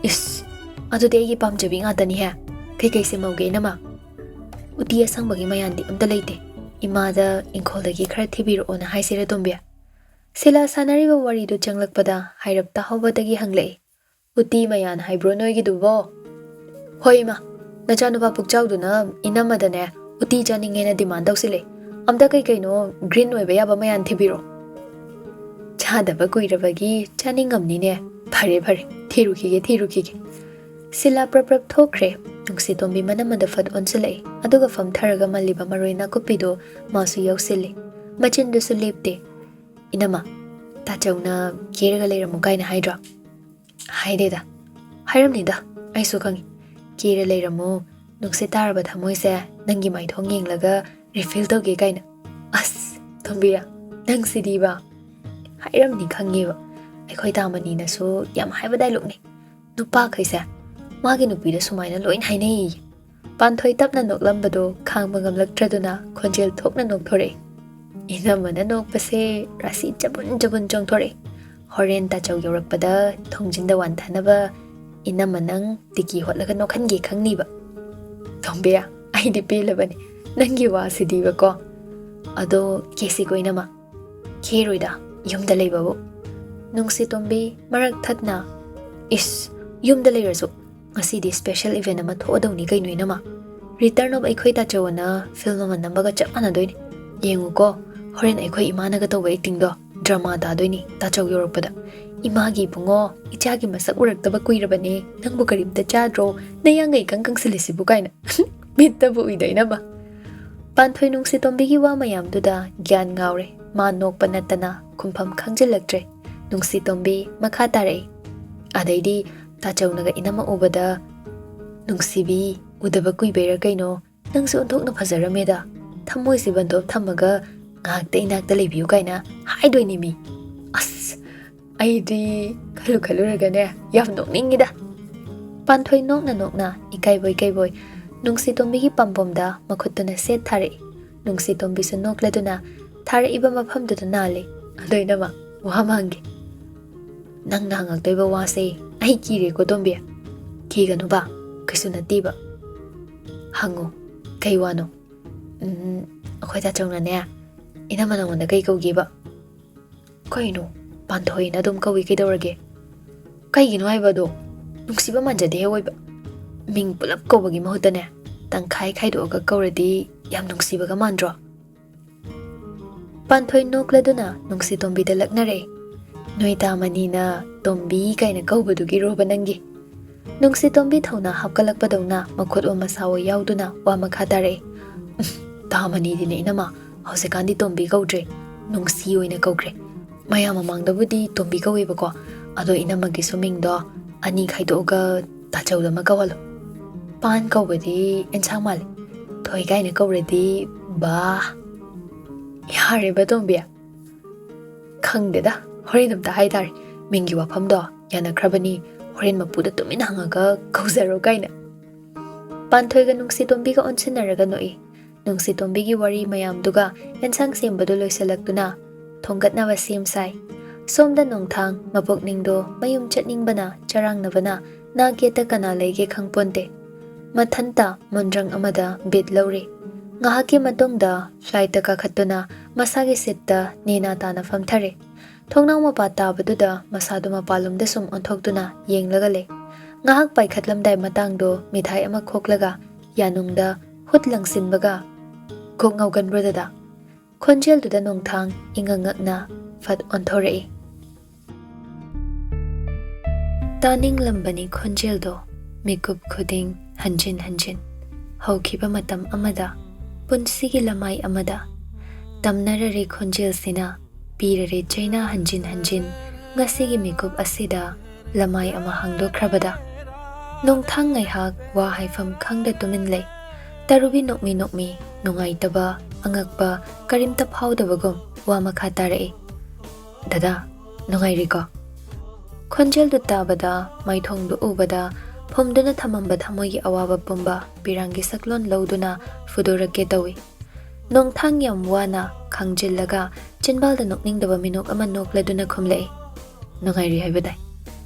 "ꯏꯁ, ꯑꯗꯨꯗꯤ ꯑꯩꯒꯤ ꯄꯥꯝꯖꯕꯤ ꯉꯥꯛꯇꯅꯤꯍꯦ꯫ ꯀꯩꯀꯩ ꯁꯦꯝꯍꯧꯒꯦ ꯏꯅꯝꯃ?" "ꯎꯇꯤ ꯑꯁꯪꯕꯒꯤ ꯃꯌꯥꯟꯗꯤ ꯑꯝꯇ ꯂꯩꯇꯦ꯫ ꯏꯃꯥꯗ ꯏꯪꯈꯣꯜꯗꯒꯤ ꯈꯔ ꯊꯤꯕꯤꯔꯛꯑꯣꯅ ꯍꯥꯏꯁꯤꯔ ꯇꯣꯝꯕꯤ?" ꯁꯤꯂꯥ ꯁꯥꯟꯅꯔꯤꯕ ꯋꯥꯔꯤꯗꯨ ꯆꯪꯂꯛꯄꯗ ꯍꯥꯏꯔꯞ ꯇꯥꯍꯧꯕꯗꯒꯤ ꯍꯪꯂꯛꯏ, "ꯎꯇꯤ ꯃꯌꯥꯟ ꯍꯥꯏꯕ꯭ꯔꯣ ꯅꯣꯏꯒꯤꯗꯨꯕꯣ?" "ꯍꯣꯏ ꯏꯃꯥ, ꯅꯆꯥꯅꯨꯄꯥ ꯄꯨꯛꯆꯥꯎꯗꯨꯅ ꯏꯅꯝꯃꯗꯅꯦ ꯎꯇꯤ ꯆꯥꯅꯤꯡꯉꯦꯅ ꯗꯤꯃꯥꯟ ꯇꯧꯁꯤꯜꯂꯦ꯫ ꯑꯝꯇ ꯀꯩ ꯀꯩꯅꯣ ꯒ꯭ꯔꯤꯟ ꯑꯣꯏꯕ ꯌꯥꯕ ꯃꯌꯥꯟ ꯊꯤꯕꯤꯔꯣ꯫" "ꯆꯥꯗꯕ ꯀꯨꯏꯔꯕꯒꯤ ꯆꯥꯅꯤꯡꯉꯝꯅꯤꯅꯦ꯫ ꯐꯔꯦ ꯐꯔꯦ, ꯊꯤꯔꯨꯈꯤꯒꯦ ꯊꯤꯔꯨꯈꯤꯒꯦ꯫" ꯁꯤꯂꯥ ꯄ꯭ꯔꯞ ꯄ꯭ꯔꯞ ꯊꯣꯛꯈ꯭ꯔꯦ꯫ ꯅꯨꯡꯁꯤꯇꯣꯝꯕꯤ ꯃꯅꯝ ꯑꯗꯨ ꯐꯠ ꯑꯣꯟꯁꯤꯜꯂꯛꯏ, ꯑꯗꯨꯒ ꯐꯝꯊꯔꯒ ꯃꯜꯂꯤꯕ ꯃꯔꯣꯏ ꯅꯥꯀꯨꯞꯄꯤꯗꯨ ꯃꯥꯁꯨ ꯌꯥꯎꯁꯤꯜꯂꯤ꯫ ꯃꯆꯤꯟꯗꯨꯁꯨ ꯂꯦꯞꯇꯦ꯫ "ꯏꯅꯝꯃ, ꯇꯥꯆꯧꯅ ꯀꯦꯔꯒ ꯂꯩꯔꯝꯃꯨ ꯀꯥꯏꯅ ꯍꯥꯏꯗ꯭ꯔꯣ?" "ꯍꯥꯏꯗꯦꯗ꯫ ꯍꯥꯏꯔꯝꯅꯤꯗ, ꯑꯩꯁꯨ ꯈꯪꯉꯤ꯫ ꯀꯦꯔ ꯂꯩꯔꯝꯃꯨ, ꯅꯨꯡꯁꯤꯠ ꯇꯥꯔꯕ ꯊꯃꯣꯏꯁꯦ ꯅꯪꯒꯤ ꯃꯥꯏꯊꯣꯡ ꯌꯦꯡꯂꯒ ꯔꯤꯐꯤꯜ ꯇꯧꯒꯦ ꯀꯥꯏꯅ꯫" "ꯑꯁ, ꯇꯣꯝꯕꯤꯔꯥ, ꯅꯪꯁꯤꯗꯤꯕ!" "ꯍꯥꯏꯔꯝꯅꯤ ꯈꯪꯉꯦꯕ꯫ ꯑꯩꯈꯣꯏ ꯇꯥꯃꯅꯤꯅꯁꯨ ꯌꯥꯝ ꯍꯥꯏꯕ ꯗꯥꯏꯂꯣꯛꯅꯤ꯫ ꯅꯨꯄꯥꯈꯩꯁꯦ ꯃꯥꯒꯤ ꯅꯨꯄꯤꯗ ꯁꯨꯃꯥꯏꯅ ꯂꯣꯏꯅ ꯍꯥꯏꯅꯩꯌꯦ꯫" ꯄꯥꯟꯊꯣꯏ ꯇꯞꯅ ꯅꯣꯛꯂꯝꯕꯗꯨ ꯈꯥꯡꯕ ꯉꯝꯂꯛꯇ꯭ꯔꯗꯨꯅ ꯈꯣꯟꯖꯦꯜ ꯊꯣꯛꯅ ꯅꯣꯛꯊꯣꯔꯛꯏ꯫ "ꯏꯅꯝꯃꯅ ꯅꯣꯛꯄꯁꯦ ꯔꯥꯁꯤ ꯆꯕꯨꯟ ꯆꯕꯨꯟ ꯆꯣꯡꯊꯣꯔꯛꯏ꯫ ꯍꯣꯔꯦꯟ ꯇꯥꯆꯧ ꯌꯧꯔꯛꯄꯗ ꯊꯣꯡꯖꯤꯟꯗ ꯋꯥꯟꯊꯅꯕ ꯏꯅꯝꯃ ꯅꯪ ꯇꯤꯀꯤ ꯍꯣꯠꯂꯒ ꯅꯣꯛꯍꯟꯒꯦ ꯈꯪꯅꯤꯕ꯫" "ꯇꯣꯝꯕꯤꯌꯥ, ꯑꯩꯗꯤ ꯄꯦꯜꯂꯕꯅꯤ ꯅꯪꯒꯤ ꯋꯥꯁꯤꯗꯤꯕꯀꯣ꯫ ꯑꯗꯣ ꯀꯦꯁꯤꯀꯣ ꯏꯅꯝꯃ?" "ꯀꯦꯔꯣꯏꯗ, ꯌꯨꯝꯗ ꯂꯩꯕꯕꯨ꯫" ꯅꯨꯡꯁꯤꯇꯣꯝꯕꯤ ꯃꯔꯛ ꯊꯠꯅ, "ꯏꯁ, ꯌꯨꯝꯗ ꯂꯩꯔꯁꯨ ꯉꯁꯤꯗꯤ ꯁ꯭ꯄꯦꯁꯦꯜ ꯏꯚꯦꯟ ꯑꯃ ꯊꯣꯛꯑꯗꯧꯅꯤ ꯀꯩꯅꯣ ꯏꯅꯝꯃ꯫ ꯔꯤꯇꯔꯟ ꯑꯣꯐ ꯑꯩꯈꯣꯏ ꯇꯥꯆꯧꯅ ꯐꯤꯜꯝ ꯑꯃ ꯅꯝꯕꯒ ꯆꯞ ꯃꯥꯟꯅꯗꯣꯏꯅꯤ꯫ ꯌꯦꯡꯉꯨꯀꯣ, ꯍꯣꯔꯦꯟ ꯑꯩꯈꯣꯏ ꯏꯃꯥꯅꯒ ꯇꯧꯕ ꯑꯦꯛꯇꯤꯡꯗꯣ ꯗ꯭ꯔꯃꯥ ꯇꯥꯗꯣꯏꯅꯤ ꯇꯥꯆꯧ ꯌꯧꯔꯛꯄꯗ꯫ ꯏꯃꯥꯒꯤ ꯏꯕꯨꯡꯉꯣ, ꯏꯆꯥꯒꯤ ꯃꯁꯛ ꯎꯔꯛꯇꯕ ꯀꯨꯏꯔꯕꯅꯦ, ꯅꯪꯕꯨ ꯀꯔꯤꯝꯇ ꯆꯥꯗ꯭ꯔꯣ? ꯅꯌꯥꯡꯒ ꯏꯀꯪ ꯀꯪꯁꯤꯜꯂꯤꯁꯤꯕꯨ" ꯀꯥꯏꯅ꯫ ꯃꯤꯠꯇꯕꯨ ꯎꯏꯗ ꯏꯅꯝꯃ꯫ ꯄꯥꯟꯊꯣꯏ ꯅꯨꯡꯁꯤꯇꯣꯝꯕꯤꯒꯤ ꯋꯥ ꯃꯌꯥꯝꯗꯨꯗ ꯒ꯭ꯌꯥꯟ ꯉꯥꯎꯔꯦ꯫ ꯃꯥ ꯅꯣꯛꯄ ꯅꯠꯇꯅ ꯈꯨꯝꯐꯝ ꯈꯪꯖꯤꯜꯂꯛꯇ꯭ꯔꯦ꯫ ꯅꯨꯡꯁꯤꯇꯣꯝꯕꯤ ꯃꯈꯥ ꯇꯥꯔꯛꯏ꯫ ꯑꯗꯩꯗꯤ ꯇꯥꯆꯧꯅꯒ ꯏꯅꯝꯃ ꯎꯕꯗ, "ꯅꯨꯡꯁꯤꯕꯤ, ꯎꯗꯕ ꯀꯨꯏꯕꯩꯔꯥ ꯀꯩꯅꯣ, ꯅꯪꯁꯦ ꯑꯣꯟꯊꯣꯛꯅ ꯐꯖꯔꯝꯃꯦꯗ꯫ ꯊꯃꯣꯏꯁꯦ ꯕꯟꯗꯣꯞ ꯊꯝꯃꯒ ꯉꯥꯏꯍꯥꯛꯇ ꯏꯅꯥꯛꯇ ꯂꯩꯕꯤꯌꯨ" ꯀꯥꯏꯅ ꯍꯥꯏꯗꯣꯏꯅꯦꯃꯤ꯫ ꯑꯁ, ꯑꯩꯗꯤ ꯈꯜꯂꯨ ꯈꯜꯂꯨꯔꯒꯅꯦ, ꯌꯥꯝ ꯅꯣꯛꯅꯤꯡꯉꯤꯗ꯫ ꯄꯥꯟꯊꯣꯏ ꯅꯣꯛꯅ ꯅꯣꯛꯅ, ꯏꯀꯥꯏꯕꯣꯏ ꯀꯩꯕꯣꯏ, ꯅꯨꯡꯁꯤꯇꯣꯝꯕꯤꯒꯤ ꯄꯥꯝꯕꯣꯝꯗ ꯃꯈꯨꯠꯇꯨꯅ ꯁꯦꯠ ꯊꯥꯔꯛꯏ꯫ ꯅꯨꯡꯁꯤꯇꯣꯝꯕꯤꯁꯨ ꯅꯣꯛꯂꯗꯨꯅ ꯊꯥꯔꯛꯏꯕ ꯃꯐꯝꯗꯨꯗ ꯅꯥꯜꯂꯤ꯫ "ꯑꯗꯣ ꯏꯅꯝꯃ, ꯋꯥ ꯑꯃ ꯍꯪꯒꯦ꯫ ꯅꯪꯅ ꯍꯪꯉꯛꯇꯣꯏꯕ ꯋꯥꯁꯦ ꯑꯩ ꯀꯤꯔꯦꯀꯣ, ꯇꯣꯝꯕꯤ?" "ꯀꯤꯒꯅꯨꯕ, ꯀꯩꯁꯨ ꯅꯠꯇꯦꯕ꯫ ꯍꯪꯉꯣ, ꯀꯩ ꯋꯥꯅꯣ?" "ꯎꯝ, ꯑꯩꯈꯣꯏ ꯇꯥꯆꯧꯅꯅꯦ, ꯏꯅꯝꯃ ꯅꯉꯣꯟꯗ ꯀꯩ ꯀꯧꯒꯦꯕ?" "ꯀꯩꯅꯣ, ꯄꯥꯟꯊꯣꯏꯅ ꯑꯗꯨꯝ ꯀꯧꯏ, ꯀꯩꯗꯧꯔꯒꯦ?" "ꯀꯩꯒꯤꯅꯣ ꯍꯥꯏꯕ ꯑꯗꯣ? ꯅꯨꯡꯁꯤꯕ ꯃꯥꯟꯖꯗꯦ ꯑꯣꯏꯕ꯫ ꯃꯤꯡ ꯄꯨꯂꯞ ꯀꯧꯕꯒꯤ ꯃꯍꯨꯠꯇꯅꯦ, ꯇꯪꯈꯥꯏ ꯈꯥꯏꯗꯣꯛꯑꯒ ꯀꯧꯔꯗꯤ ꯌꯥꯝ ꯅꯨꯡꯁꯤꯕꯒ ꯃꯥꯟꯗ꯭ꯔꯣ?" ꯄꯥꯟꯊꯣꯏ ꯅꯣꯛꯂꯗꯨꯅ ꯅꯨꯡꯁꯤꯇꯣꯝꯕꯤꯗ ꯂꯛꯅꯔꯛꯏ꯫ "ꯅꯣꯏ ꯇꯥꯃꯅꯤꯅ ꯇꯣꯝꯕꯤ ꯀꯥꯏꯅ ꯀꯧꯕꯗꯨꯒꯤꯔꯣꯕ ꯅꯪꯒꯤ?" ꯅꯨꯡꯁꯤꯇꯣꯝꯕꯤ ꯊꯧꯅꯥ ꯍꯥꯞꯀꯠꯂꯛꯄꯗꯧꯅ ꯃꯈꯨꯠ ꯑꯣ ꯃꯁꯥ ꯑꯣ ꯌꯥꯎꯗꯨꯅ ꯋꯥ ꯃꯈꯥ ꯇꯥꯔꯛꯏ꯫ "ꯎꯝ, ꯇꯥꯃꯅꯤꯗꯤꯅꯦ ꯏꯅꯝꯃ, ꯍꯧꯖꯤꯛꯀꯥꯟꯗꯤ ꯇꯣꯝꯕꯤ ꯀꯧꯗ꯭ꯔꯦ, ꯅꯨꯡꯁꯤ ꯑꯣꯏꯅ ꯀꯧꯈ꯭ꯔꯦ꯫ ꯃꯌꯥꯝ ꯃꯃꯥꯡꯗꯕꯨꯗꯤ ꯇꯣꯝꯕꯤ ꯀꯧꯋꯦꯕꯀꯣ, ꯑꯗꯣ ꯏꯅꯝꯃꯒꯤꯁꯨ ꯃꯤꯡꯗꯣ ꯑꯅꯤ ꯈꯥꯏꯗꯣꯛꯑꯒ ꯇꯥꯆꯧꯗ ꯑꯃ ꯀꯧꯍꯜꯂꯣ꯫ ꯄꯥꯟ ꯀꯧꯕꯗꯤ ꯑꯦꯟꯁꯥꯡ ꯃꯥꯜꯂꯦ, ꯊꯣꯏ ꯀꯥꯏꯅ ꯀꯧꯔꯗꯤ ꯕꯥ꯫" "ꯌꯥꯔꯦꯕ ꯇꯣꯝꯕꯤ, ꯈꯪꯗꯦꯗ, ꯍꯣꯔꯦꯟ ꯑꯝꯇ ꯍꯥꯏꯇꯥꯔꯦ꯫ ꯃꯤꯡꯒꯤ ꯋꯥꯐꯝꯗꯣ ꯌꯥꯅꯈ꯭ꯔꯕꯅꯤ, ꯍꯣꯔꯦꯟ ꯃꯄꯨꯗ ꯇꯨꯃꯤꯟꯅ ꯍꯪꯉꯒ ꯀꯧꯖꯔꯣ" ꯀꯥꯏꯅ꯫ ꯄꯥꯟꯊꯣꯏꯒ ꯅꯨꯡꯁꯤꯇꯣꯝꯕꯤꯒ ꯑꯣꯟꯁꯤꯟꯅꯔꯒ ꯅꯣꯛꯏ꯫ ꯅꯨꯡꯁꯤꯇꯣꯝꯕꯤꯒꯤ ꯋꯥꯔꯤ ꯃꯌꯥꯝꯗꯨꯒ ꯑꯦꯟꯁꯥꯡ ꯁꯦꯝꯕꯗꯨ ꯂꯣꯏꯁꯤꯜꯂꯛꯇꯨꯅ ꯊꯣꯡꯒꯠꯅꯕ ꯁꯦꯝ ꯁꯥꯏ꯫ ꯁꯣꯝꯗ ꯅꯣꯡꯊꯥꯡ ꯃꯄꯨꯛꯅꯤꯡꯗꯣ ꯃꯌꯨꯝ ꯆꯠꯅꯤꯡꯕꯅ ꯆꯔꯥꯡꯅꯕꯅ ꯅꯥꯛ ꯌꯦꯠꯇ ꯀꯅꯥ ꯂꯩꯒꯦ ꯈꯪꯄꯣꯟꯇꯦ꯫ ꯃꯊꯟꯇ ꯃꯨꯟꯗ꯭ꯔꯪ ꯑꯃꯗ ꯕꯤꯠ ꯂꯧꯔꯤ꯫ ꯉꯥꯏꯍꯥꯛꯀꯤ ꯃꯇꯨꯡꯗ ꯐ꯭ꯂꯥꯏꯠꯇ ꯀꯥꯈꯠꯇꯨꯅ ꯃꯁꯥꯒꯤ ꯁꯤꯠꯇ ꯅꯦꯅꯥ ꯇꯥꯅ ꯐꯝꯊꯔꯦ꯫ ꯊꯣꯡꯅꯥꯎ ꯃꯄꯥ ꯇꯥꯕꯗꯨꯗ ꯃꯁꯥꯗꯨ ꯃꯄꯥꯟꯂꯣꯝꯗ ꯁꯨꯝ ꯑꯣꯟꯊꯣꯛꯇꯨꯅ ꯌꯦꯡꯂꯒ ꯂꯩ꯫ ꯉꯥꯏꯍꯥꯛ ꯄꯥꯏꯈꯠꯂꯝꯗꯥꯏ ꯃꯇꯥꯡꯗꯣ ꯃꯤꯊꯥꯏ ꯑꯃ ꯈꯣꯛꯂꯒ ꯌꯥꯅꯨꯡꯗ ꯍꯨꯠ ꯂꯪꯁꯤꯟꯕꯒ ꯀꯣꯛ ꯉꯥꯎꯒꯟꯕꯗꯨꯗ ꯈꯣꯟꯖꯦꯜꯗꯨꯗ ꯅꯣꯡꯊꯥꯡ ꯏꯉꯛ ꯉꯛꯅ ꯐꯠ ꯑꯣꯟꯊꯣꯔꯛꯏ꯫ ꯇꯥꯅꯤꯡꯂꯝꯕꯅꯤ ꯈꯣꯟꯖꯦꯜꯗꯣ ꯃꯤꯀꯨꯞ ꯈꯨꯗꯤꯡ ꯍꯟꯖꯤꯟ ꯍꯟꯖꯤꯟ꯫ ꯍꯧꯈꯤꯕ ꯃꯇꯝ ꯑꯃꯗ, ꯄꯨꯟꯁꯤꯒꯤ ꯂꯃꯥꯏ ꯑꯃꯗ ꯇꯝꯅꯔꯔꯦ ꯈꯣꯟꯖꯦꯜꯁꯤꯅ, ꯄꯤꯔꯔꯦ ꯆꯩꯅꯥ ꯍꯟꯖꯤꯟ ꯍꯟꯖꯤꯟ꯫ ꯉꯁꯤꯒꯤ ꯃꯤꯀꯨꯞ ꯑꯁꯤꯗ ꯂꯃꯥꯏ ꯑꯃ ꯍꯥꯡꯗꯣꯛꯈ꯭ꯔꯕꯗ ꯅꯣꯡꯊꯥꯡ ꯉꯥꯏꯍꯥꯛ ꯋꯥ ꯍꯥꯏꯐꯝ ꯈꯪꯗ ꯇꯨꯃꯤꯟ ꯂꯩ꯫ ꯇꯔꯨꯕꯤ ꯅꯣꯛꯃꯤ ꯅꯣꯛꯃꯤ, ꯅꯨꯡꯉꯥꯏꯇꯕ, ꯑꯉꯛꯄ ꯀꯔꯤꯝꯇ ꯐꯥꯎꯗꯕꯒꯨꯝ ꯋꯥ ꯃꯈꯥ ꯇꯥꯔꯛꯏ, "ꯗꯗꯥ, ꯅꯨꯡꯉꯥꯏꯔꯤꯀꯣ?" ꯈꯣꯟꯖꯦꯜꯗꯨ ꯇꯥꯕꯗ, ꯃꯥꯏꯊꯣꯡꯗꯨ ꯎꯕꯗ, ꯐꯨꯝꯗꯨꯅ ꯊꯝꯃꯝꯕ ꯊꯃꯣꯏꯒꯤ ꯑꯋꯥꯕ ꯄꯨꯝꯕ ꯄꯤꯔꯥꯡꯒꯤ ꯁꯛꯂꯣꯟ ꯂꯧꯗꯨꯅ ꯐꯨꯗꯣꯔꯛꯀꯦ ꯇꯧꯏ꯫ ꯅꯣꯡꯊꯥꯡ ꯌꯥꯝ ꯋꯥꯅ ꯈꯥꯡꯖꯤꯜꯂꯒ ꯆꯤꯟꯕꯥꯜꯗ ꯅꯣꯛꯅꯤꯡꯗꯕ ꯃꯤꯅꯣꯛ ꯑꯃ ꯅꯣꯛꯂꯗꯨꯅ ꯈꯨꯝꯂꯛꯏ, "ꯅꯨꯡꯉꯥꯏꯔꯤ ꯍꯥꯏꯕꯗꯥꯏ?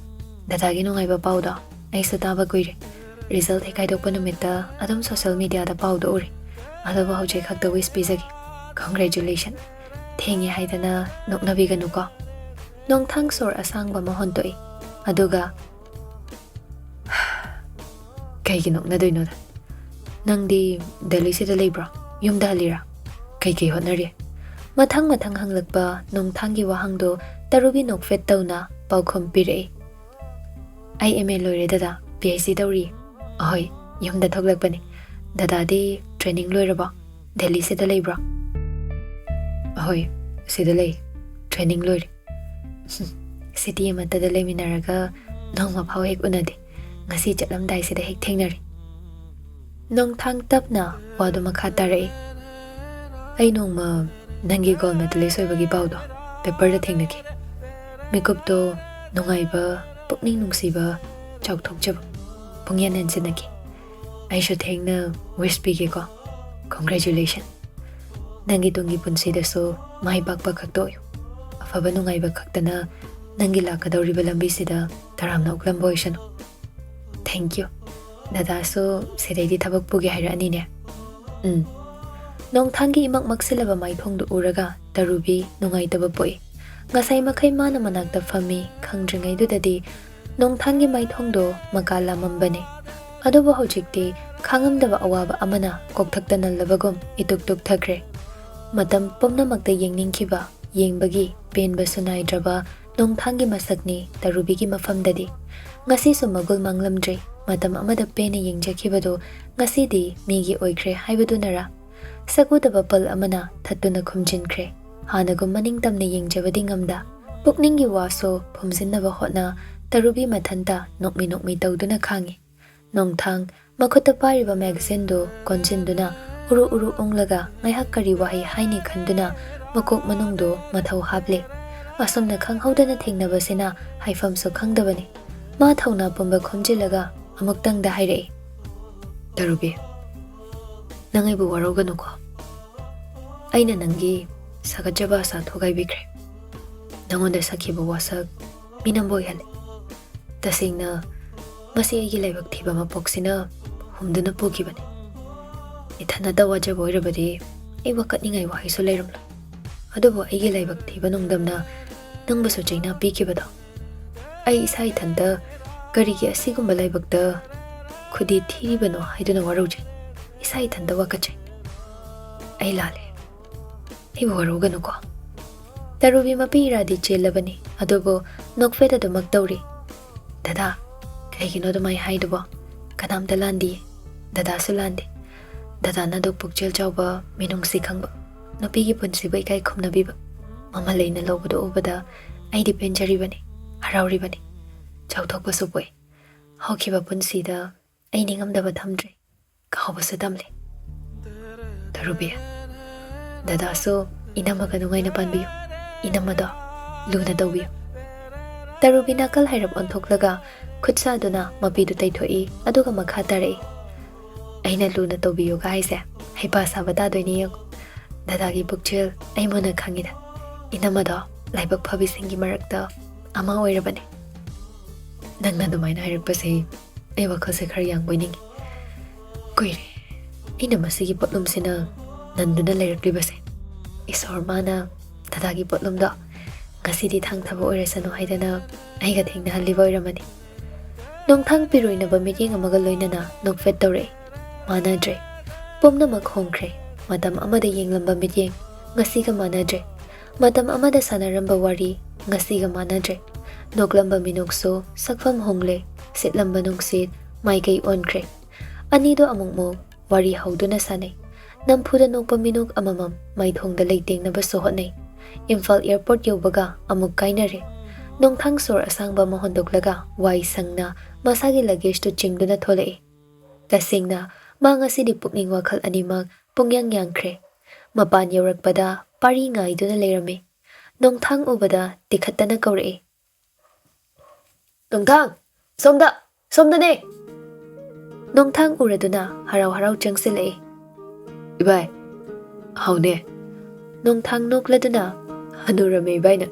ꯗꯗꯥꯒꯤ ꯅꯨꯡꯉꯥꯏꯕ ꯄꯥꯎꯗꯣ ꯑꯩꯁꯨ ꯇꯥꯕ ꯀꯨꯏꯔꯦ꯫ ꯔꯤꯖꯜꯠ ꯍꯦꯛ ꯈꯥꯏꯗꯣꯛꯄ ꯅꯨꯃꯤꯠꯇ ꯑꯗꯨꯝ ꯁꯣꯁꯦꯜ ꯃꯤꯗꯤꯌꯥꯗ ꯄꯥꯎꯗꯣ ꯎꯔꯦ꯫ ꯑꯗꯨꯕꯨ ꯍꯧꯖꯤꯛ ꯈꯛꯇ ꯋꯤꯁ ꯄꯤꯖꯒꯦ꯫ ꯀꯣꯡꯒ꯭ꯔꯦꯆꯨꯂꯦꯁꯟ꯫ ꯊꯦꯡꯉꯦ ꯍꯥꯏꯗꯅ ꯅꯣꯛꯅꯕꯤꯒꯅꯨꯀꯣ꯫" ꯅꯣꯡꯊꯥꯡ ꯁꯣꯔ ꯑꯁꯥꯡꯕ ꯑꯃ ꯍꯣꯟꯇꯣꯛꯏ꯫ ꯑꯗꯨꯒ, "ꯀꯩꯒꯤ ꯅꯣꯛꯅꯗꯣꯏꯅꯣꯗ? ꯅꯪꯗꯤ ꯗꯦꯜꯂꯤꯁꯤꯗ ꯂꯩꯕ꯭ꯔꯣ? ꯌꯨꯝꯗ ꯍꯜꯂꯤꯔꯥ? ꯀꯩꯀꯩ ꯍꯣꯠꯅꯔꯤ?" ꯃꯊꯪ ꯃꯊꯪ ꯍꯪꯂꯛꯄ ꯅꯣꯡꯊꯥꯡꯒꯤ ꯋꯥꯍꯪꯗꯣ ꯇꯔꯨꯕꯤ ꯅꯣꯛꯐꯦꯠ ꯇꯧꯅ ꯄꯥꯎꯈꯨꯝ ꯄꯤꯔꯛꯏ, "ꯑꯩ ꯑꯦꯝ ꯑꯦ ꯂꯣꯏꯔꯦ ꯗꯗꯥ, ꯄꯤ ꯑꯩꯆ ꯗꯤ ꯇꯧꯔꯤ꯫" "ꯑꯍꯣꯏ, ꯌꯨꯝꯗ ꯊꯣꯛꯂꯛꯄꯅꯤ꯫ ꯗꯗꯥꯗꯤ ꯇ꯭ꯔꯦꯅꯤꯡ ꯂꯣꯏꯔꯕꯣ? ꯗꯦꯜꯂꯤꯁꯤꯗ ꯂꯩꯕ꯭ꯔꯣ?" "ꯑꯍꯣꯏ, ꯁꯤꯗ ꯂꯩ꯫ ꯇ꯭ꯔꯦꯅꯤꯡ ꯂꯣꯏꯔꯦ꯫ ꯁꯤꯇꯤ ꯑꯃꯠꯇꯗ ꯂꯩꯃꯤꯟꯅꯔꯒ ꯅꯣꯡꯃ ꯐꯥꯎ ꯍꯦꯛ ꯎꯅꯗꯦ꯫ ꯉꯁꯤ ꯆꯠꯂꯝꯗꯥꯏꯁꯤꯗ ꯍꯦꯛ ꯊꯦꯡꯅꯔꯦ꯫" ꯅꯣꯡꯊꯥꯡ ꯇꯞꯅ ꯋꯥꯗꯨ ꯃꯈꯥ ꯇꯥꯔꯛꯏ, "ꯑꯩ ꯅꯣꯡꯃ ꯅꯪꯒꯤ ꯒꯣꯜ ꯃꯦꯗꯂꯤꯁ ꯑꯣꯏꯕꯒꯤ ꯄꯥꯎꯗꯣ ꯄꯦꯄꯔꯗ ꯊꯦꯡꯅꯈꯤ꯫ ꯃꯤꯀꯨꯞꯇꯣ ꯅꯨꯡꯉꯥꯏꯕ, ꯄꯨꯛꯅꯤꯡ ꯅꯨꯡꯁꯤꯕ, ꯆꯥꯎꯊꯣꯛꯆꯕ ꯄꯨꯡꯌꯥꯟ ꯌꯥꯟꯁꯤꯟꯅꯈꯤ꯫ ꯑꯩꯁꯨ ꯊꯦꯡꯅ ꯋꯤꯁ ꯄꯤꯒꯦꯀꯣ꯫ ꯀꯣꯡꯒ꯭ꯔꯦꯆꯨꯂꯦꯁꯟ꯫ ꯅꯪꯒꯤ ꯇꯨꯡꯒꯤ ꯄꯨꯟꯁꯤꯗꯁꯨ ꯃꯥꯏ ꯄꯥꯛꯄ ꯈꯛꯇ ꯑꯣꯏꯌꯨ꯫ ꯑꯐꯕ ꯅꯨꯡꯉꯥꯏꯕ ꯈꯛꯇꯅ ꯅꯪꯒꯤ ꯂꯥꯛꯀꯗꯧꯔꯤꯕ ꯂꯝꯕꯤꯁꯤꯗ ꯇꯔꯥꯝꯅ ꯑꯣꯛꯂꯝꯕ ꯑꯣꯏꯁꯅꯨ꯫ Thank you꯫ ꯗꯗꯥꯁꯨ ꯁꯤꯗꯩꯗꯤ ꯊꯕꯛ ꯄꯨꯒꯦ ꯍꯥꯏꯔꯛꯑꯅꯤꯅꯦ꯫" ꯎꯝ꯫ ꯅꯣꯡꯊꯥꯡꯒꯤ ꯏꯃꯛ ꯃꯛꯁꯤꯜꯂꯕ ꯃꯥꯏꯊꯣꯡꯗꯨ ꯎꯔꯒ ꯇꯔꯨꯕꯤ ꯅꯨꯡꯉꯥꯏꯇꯕ ꯄꯣꯛꯏ꯫ ꯉꯁꯥꯏ ꯃꯈꯩ ꯃꯥꯅ ꯃꯅꯥꯛꯇ ꯐꯝꯃꯤ ꯈꯪꯗ꯭ꯔꯤꯉꯩꯗꯨꯗꯗꯤ ꯅꯣꯡꯊꯥꯡꯒꯤ ꯃꯥꯏꯊꯣꯡꯗꯣ ꯃꯀꯥ ꯂꯥꯝꯃꯝꯕꯅꯤ꯫ ꯑꯗꯨꯕꯨ ꯍꯧꯖꯤꯛꯇꯤ ꯈꯥꯡꯉꯝꯗꯕ ꯑꯋꯥꯕ ꯑꯃꯅ ꯀꯣꯛꯊꯛꯇ ꯅꯜꯂꯕꯒꯨꯝ ꯏꯇꯨꯛ ꯇꯨꯛꯊꯈ꯭ꯔꯦ꯫ ꯃꯇꯝ ꯄꯨꯝꯅꯃꯛꯇ ꯌꯦꯡꯅꯤꯡꯈꯤꯕ, ꯌꯦꯡꯕꯒꯤ ꯄꯦꯟꯕꯁꯨ ꯅꯥꯏꯗ꯭ꯔꯕ ꯅꯣꯡꯊꯥꯡꯒꯤ ꯃꯁꯛꯅꯤ ꯇꯔꯨꯕꯤꯒꯤ ꯃꯐꯝꯗꯗꯤ꯫ ꯉꯁꯤꯁꯨ ꯃꯒꯨꯜ ꯃꯥꯡꯂꯝꯗ꯭ꯔꯤ꯫ ꯃꯇꯝ ꯑꯃꯗ ꯄꯦꯟꯅ ꯌꯦꯡꯖꯈꯤꯕꯗꯨ ꯉꯁꯤꯗꯤ ꯃꯤꯒꯤ ꯑꯣꯏꯈ꯭ꯔꯦ ꯍꯥꯏꯕꯗꯨꯅꯔꯥ? ꯁꯛꯎꯗꯕ ꯄꯜ ꯑꯃꯅ ꯊꯠꯇꯨꯅ ꯈꯨꯝꯖꯤꯟꯈ꯭ꯔꯦ꯫ ꯍꯥꯟꯅꯒꯨꯝ ꯃꯅꯤꯡ ꯇꯝꯅ ꯌꯦꯡꯖꯕꯗꯤ ꯉꯝꯗ, ꯄꯨꯛꯅꯤꯡꯒꯤ ꯋꯥꯁꯨ ꯐꯨꯝꯖꯤꯟꯅꯕ ꯍꯣꯠꯅ, ꯇꯔꯨꯕꯤ ꯃꯊꯟꯇ ꯅꯣꯛꯃꯤ ꯅꯣꯛꯃꯤ ꯇꯧꯗꯨꯅ ꯈꯥꯡꯉꯤ꯫ ꯅꯣꯡꯊꯥꯡ ꯃꯈꯨꯠꯇ ꯄꯥꯏꯔꯤꯕ magazineꯗꯨ ꯀꯣꯟꯁꯤꯟꯗꯨꯅ ꯎꯔꯨ ꯎꯔꯨ ꯎꯪꯂꯒ ꯉꯥꯏꯍꯥꯛ ꯀꯔꯤ ꯋꯥꯍꯩ ꯍꯥꯏꯅꯤ ꯈꯟꯗꯨꯅ ꯃꯀꯣꯛ ꯃꯅꯨꯡꯗꯨ ꯃꯊꯧ ꯍꯥꯞꯂꯤ꯫ ꯑꯁꯨꯝꯅ ꯈꯪꯍꯧꯗꯅ ꯊꯦꯡꯅꯕꯁꯤꯅ ꯍꯥꯏꯐꯝꯁꯨ ꯈꯪꯗꯕꯅꯤ꯫ ꯃꯥ ꯊꯧꯅꯥ ꯄꯨꯝꯕ ꯈꯣꯝꯖꯤꯜꯂꯒ ꯑꯃꯨꯛꯇꯪꯗ ꯍꯥꯏꯔꯛꯏ, "ꯇꯔꯨꯕꯤ, ꯅꯪ ꯑꯩꯕꯨ ꯋꯥꯔꯧꯒꯅꯨꯀꯣ꯫ ꯑꯩꯅ ꯅꯪꯒꯤ ꯁꯥꯒꯠꯆꯕ ꯑꯁꯥ ꯊꯨꯒꯥꯏꯕꯤꯈ꯭ꯔꯦ꯫ ꯅꯪꯉꯣꯟꯗ ꯁꯛꯈꯤꯕ ꯋꯥꯁꯛ ꯃꯤꯅꯝꯕ ꯑꯣꯏꯍꯜꯂꯦ꯫ ꯇꯁꯦꯡꯅ ꯃꯁꯤ ꯑꯩꯒꯤ ꯂꯥꯏꯕꯛ ꯊꯤꯕ ꯃꯄꯣꯛꯁꯤꯅ ꯍꯨꯝꯗꯨꯅ ꯄꯨꯈꯤꯕꯅꯤ꯫ ꯏꯊꯟꯅꯇ ꯋꯥꯖꯕ ꯑꯣꯏꯔꯕꯗꯤ ꯑꯩ ꯋꯥꯀꯠꯅꯤꯡꯉꯥꯏ ꯋꯥꯍꯩꯁꯨ ꯂꯩꯔꯝꯂꯣꯏ꯫ ꯑꯗꯨꯕꯨ ꯑꯩꯒꯤ ꯂꯥꯏꯕꯛ ꯊꯤꯕ ꯅꯣꯡꯗꯝꯅ ꯅꯪꯕꯨꯁꯨ ꯆꯩꯅꯥ ꯄꯤꯈꯤꯕꯗꯣ, ꯑꯩ ꯏꯁꯥ ꯏꯊꯟꯇ ꯀꯔꯤꯒꯤ ꯑꯁꯤꯒꯨꯝꯕ ꯂꯥꯏꯕꯛꯇ ꯈꯨꯗꯤ ꯊꯤꯔꯤꯕꯅꯣ ꯍꯥꯏꯗꯨꯅ ꯋꯥꯔꯧꯖꯩ꯫ ꯏꯁꯥ ꯏꯊꯟꯇ ꯋꯥꯀꯠꯆꯩ꯫ ꯑꯩ ꯂꯥꯜꯂꯦ꯫ ꯑꯩꯕꯨ ꯋꯥꯔꯧꯒꯅꯨꯀꯣ꯫" ꯇꯔꯨꯕꯤ ꯃꯄꯤ ꯏꯔꯥꯗꯤ ꯆꯦꯜꯂꯕꯅꯤ, ꯑꯗꯨꯕꯨ ꯅꯣꯛꯐꯦꯠ ꯑꯗꯨꯃꯛ ꯇꯧꯔꯤ꯫ "ꯗꯗꯥ, ꯀꯩꯒꯤꯅꯣ ꯑꯗꯨꯃꯥꯏ ꯍꯥꯏꯗꯨꯕꯣ? ꯀꯅꯥꯝꯇ ꯂꯥꯟꯗꯤꯌꯦ꯫ ꯗꯗꯥꯁꯨ ꯂꯥꯟꯗꯦ꯫ ꯗꯗꯥꯅ ꯑꯗꯨꯛ ꯄꯨꯛꯆꯦꯜ ꯆꯥꯎꯕ, ꯃꯤꯅꯨꯡꯁꯤ ꯈꯪꯕ, ꯅꯨꯄꯤꯒꯤ ꯄꯨꯟꯁꯤꯕꯨ ꯏꯀꯥꯏ ꯈꯨꯝꯅꯕꯤꯕ, ꯃꯃꯜ ꯂꯩꯅ ꯂꯧꯕꯗꯨ ꯎꯕꯗ ꯑꯩꯗꯤ ꯄꯦꯟꯖꯔꯤꯕꯅꯤ, ꯍꯔꯥꯎꯔꯤꯕꯅꯤ꯫ ꯆꯥꯎꯊꯣꯛꯄꯁꯨ ꯄꯣꯛꯏ꯫ ꯍꯧꯈꯤꯕ ꯄꯨꯟꯁꯤꯗ ꯑꯩ ꯅꯤꯡꯉꯝꯗꯕ ꯊꯝꯗ꯭ꯔꯦ, ꯀꯥꯎꯕꯁꯨ ꯇꯝꯂꯦ꯫ ꯇꯔꯨꯕꯤ, ꯗꯗꯥꯁꯨ ꯏꯅꯝꯃꯒ ꯅꯨꯡꯉꯥꯏꯅ ꯄꯥꯟꯕꯤꯌꯨ꯫ ꯏꯅꯝꯃꯗꯣ ꯂꯨꯅ ꯇꯧꯕꯤꯌꯨ꯫" ꯇꯔꯨꯕꯤ ꯅꯥꯀꯜ ꯍꯥꯏꯔꯞ ꯑꯣꯟꯊꯣꯛꯂꯒ ꯈꯨꯠ ꯁꯥꯗꯨꯅ ꯃꯄꯤꯗꯨ ꯇꯩꯊꯣꯛꯏ, ꯑꯗꯨꯒ ꯃꯈꯥ ꯇꯥꯔꯛꯏ, "ꯑꯩꯅ ꯂꯨꯅ ꯇꯧꯕꯤꯌꯨꯒ ꯍꯥꯏꯁꯦ ꯍꯩꯄꯥ ꯁꯥꯕ ꯇꯥꯗꯣꯏꯅꯤ ꯌꯦꯡꯉꯨ꯫ ꯗꯗꯥꯒꯤ ꯄꯨꯛꯆꯦꯜ ꯑꯩ ꯃꯨꯟꯅ ꯈꯪꯉꯤꯗ꯫ ꯏꯅꯝꯃꯗꯣ ꯂꯥꯏꯕꯛ ꯐꯕꯤꯁꯤꯡꯒꯤ ꯃꯔꯛꯇ ꯑꯃ ꯑꯣꯏꯔꯕꯅꯤ꯫" ꯅꯪꯅ ꯑꯗꯨꯃꯥꯏꯅ ꯍꯥꯏꯔꯛꯄꯁꯦ ꯑꯩ ꯋꯥꯈꯜꯁꯦ ꯈꯔ ꯌꯥꯡꯕ ꯑꯣꯏꯅꯤꯡꯉꯤ꯫ ꯀꯨꯏꯔꯦ ꯑꯩꯅ ꯃꯁꯤꯒꯤ ꯄꯣꯠꯂꯨꯝꯁꯤꯅ ꯅꯟꯗꯨꯅ ꯂꯩꯔꯛꯂꯤꯕꯁꯦ꯫ ꯏꯁꯣꯔ ꯃꯥꯅ ꯗꯗꯥꯒꯤ ꯄꯣꯠꯂꯨꯝꯗꯣ ꯉꯁꯤꯗꯤ ꯊꯥꯡꯊꯕ ꯑꯣꯏꯔꯁꯅꯨ ꯍꯥꯏꯗꯅ ꯑꯩꯒ ꯊꯦꯡꯅꯍꯜꯂꯤꯕ ꯑꯣꯏꯔꯝꯃꯅꯤ꯫ ꯅꯣꯡꯊꯥꯡ ꯄꯤꯔꯣꯏꯅꯕ ꯃꯤꯠꯌꯦꯡ ꯑꯃꯒ ꯂꯣꯏꯅꯅ ꯅꯣꯛꯐꯦꯠ ꯇꯧꯔꯛꯏ꯫ ꯃꯥꯟꯅꯗ꯭ꯔꯦ꯫ ꯄꯨꯝꯅꯃꯛ ꯍꯣꯡꯈ꯭ꯔꯦ꯫ ꯃꯇꯝ ꯑꯃꯗ ꯌꯦꯡꯂꯝꯕ ꯃꯤꯠꯌꯦꯡ ꯉꯁꯤꯒ ꯃꯥꯟꯅꯗ꯭ꯔꯦ꯫ ꯃꯇꯝ ꯑꯃꯗ ꯁꯥꯟꯅꯔꯝꯕ ꯋꯥꯔꯤ ꯉꯁꯤꯒ ꯃꯥꯟꯅꯗ꯭ꯔꯦ꯫ ꯅꯣꯛꯂꯝꯕ ꯃꯤꯅꯣꯛꯁꯨ ꯁꯛꯐꯝ ꯍꯣꯡꯂꯦ꯫ ꯁꯤꯠꯂꯝꯕ ꯅꯨꯡꯁꯤꯠ ꯃꯥꯏꯀꯩ ꯑꯣꯟꯈ꯭ꯔꯦ꯫ ꯑꯅꯤꯗꯣ ꯑꯃꯨꯛꯃꯨꯛ ꯋꯥꯔꯤ ꯍꯧꯗꯨꯅ ꯁꯥꯟꯅꯩ꯫ ꯅꯝꯐꯨꯗ ꯅꯣꯛꯄ ꯃꯤꯅꯣꯛ ꯑꯃꯃꯝ ꯃꯥꯏꯊꯣꯡꯗ ꯂꯩꯇꯦꯡꯅꯕꯁꯨ ꯍꯣꯠꯅꯩ꯫ ꯏꯝꯐꯥꯜ airport ꯌꯧꯕꯒ ꯑꯃꯨꯛ ꯀꯥꯏꯅꯔꯦ꯫ ꯅꯣꯡꯊꯥꯡ ꯁꯣꯔ ꯑꯁꯥꯡꯕ ꯑꯃ ꯍꯣꯟꯗꯣꯛꯂꯒ ꯋꯥꯏ ꯁꯪꯅ ꯃꯁꯥꯒꯤ ꯂꯒꯦꯖꯇꯨ ꯆꯤꯡꯗꯨꯅ ꯊꯣꯛꯂꯛꯏ꯫ ꯇꯁꯦꯡꯅ ꯃꯥ ꯉꯁꯤꯗꯤ ꯄꯨꯛꯅꯤꯡ ꯋꯥꯈꯜ ꯑꯅꯤꯃꯛ ꯄꯨꯡꯌꯥꯡ ꯌꯥꯡꯈ꯭ꯔꯦ꯫ ꯃꯄꯥꯟ ꯌꯧꯔꯛꯄꯗ ꯄꯥꯔꯤ ꯉꯥꯏꯗꯨꯅ ꯂꯩꯔꯝꯃꯤ꯫ ꯅꯣꯡꯊꯥꯡ ꯎꯕꯗ ꯇꯤꯈꯠꯇꯅ ꯀꯧꯔꯛꯏ, "ꯅꯣꯡꯊꯥꯡ, ꯁꯣꯝꯗ, ꯁꯣꯝꯗꯅꯦ!" ꯅꯣꯡꯊꯥꯡ ꯎꯔꯗꯨꯅ ꯍꯔꯥꯎ ꯍꯔꯥꯎ ꯆꯪꯁꯤꯜꯂꯛꯏ꯫ "ꯏꯕꯥꯏ, ꯍꯥꯎꯅꯦ?" ꯅꯣꯡꯊꯥꯡ ꯅꯣꯛꯂꯗꯨꯅ, "ꯍꯅꯨꯔꯝꯃꯦ ꯏꯕꯥꯏꯅ꯫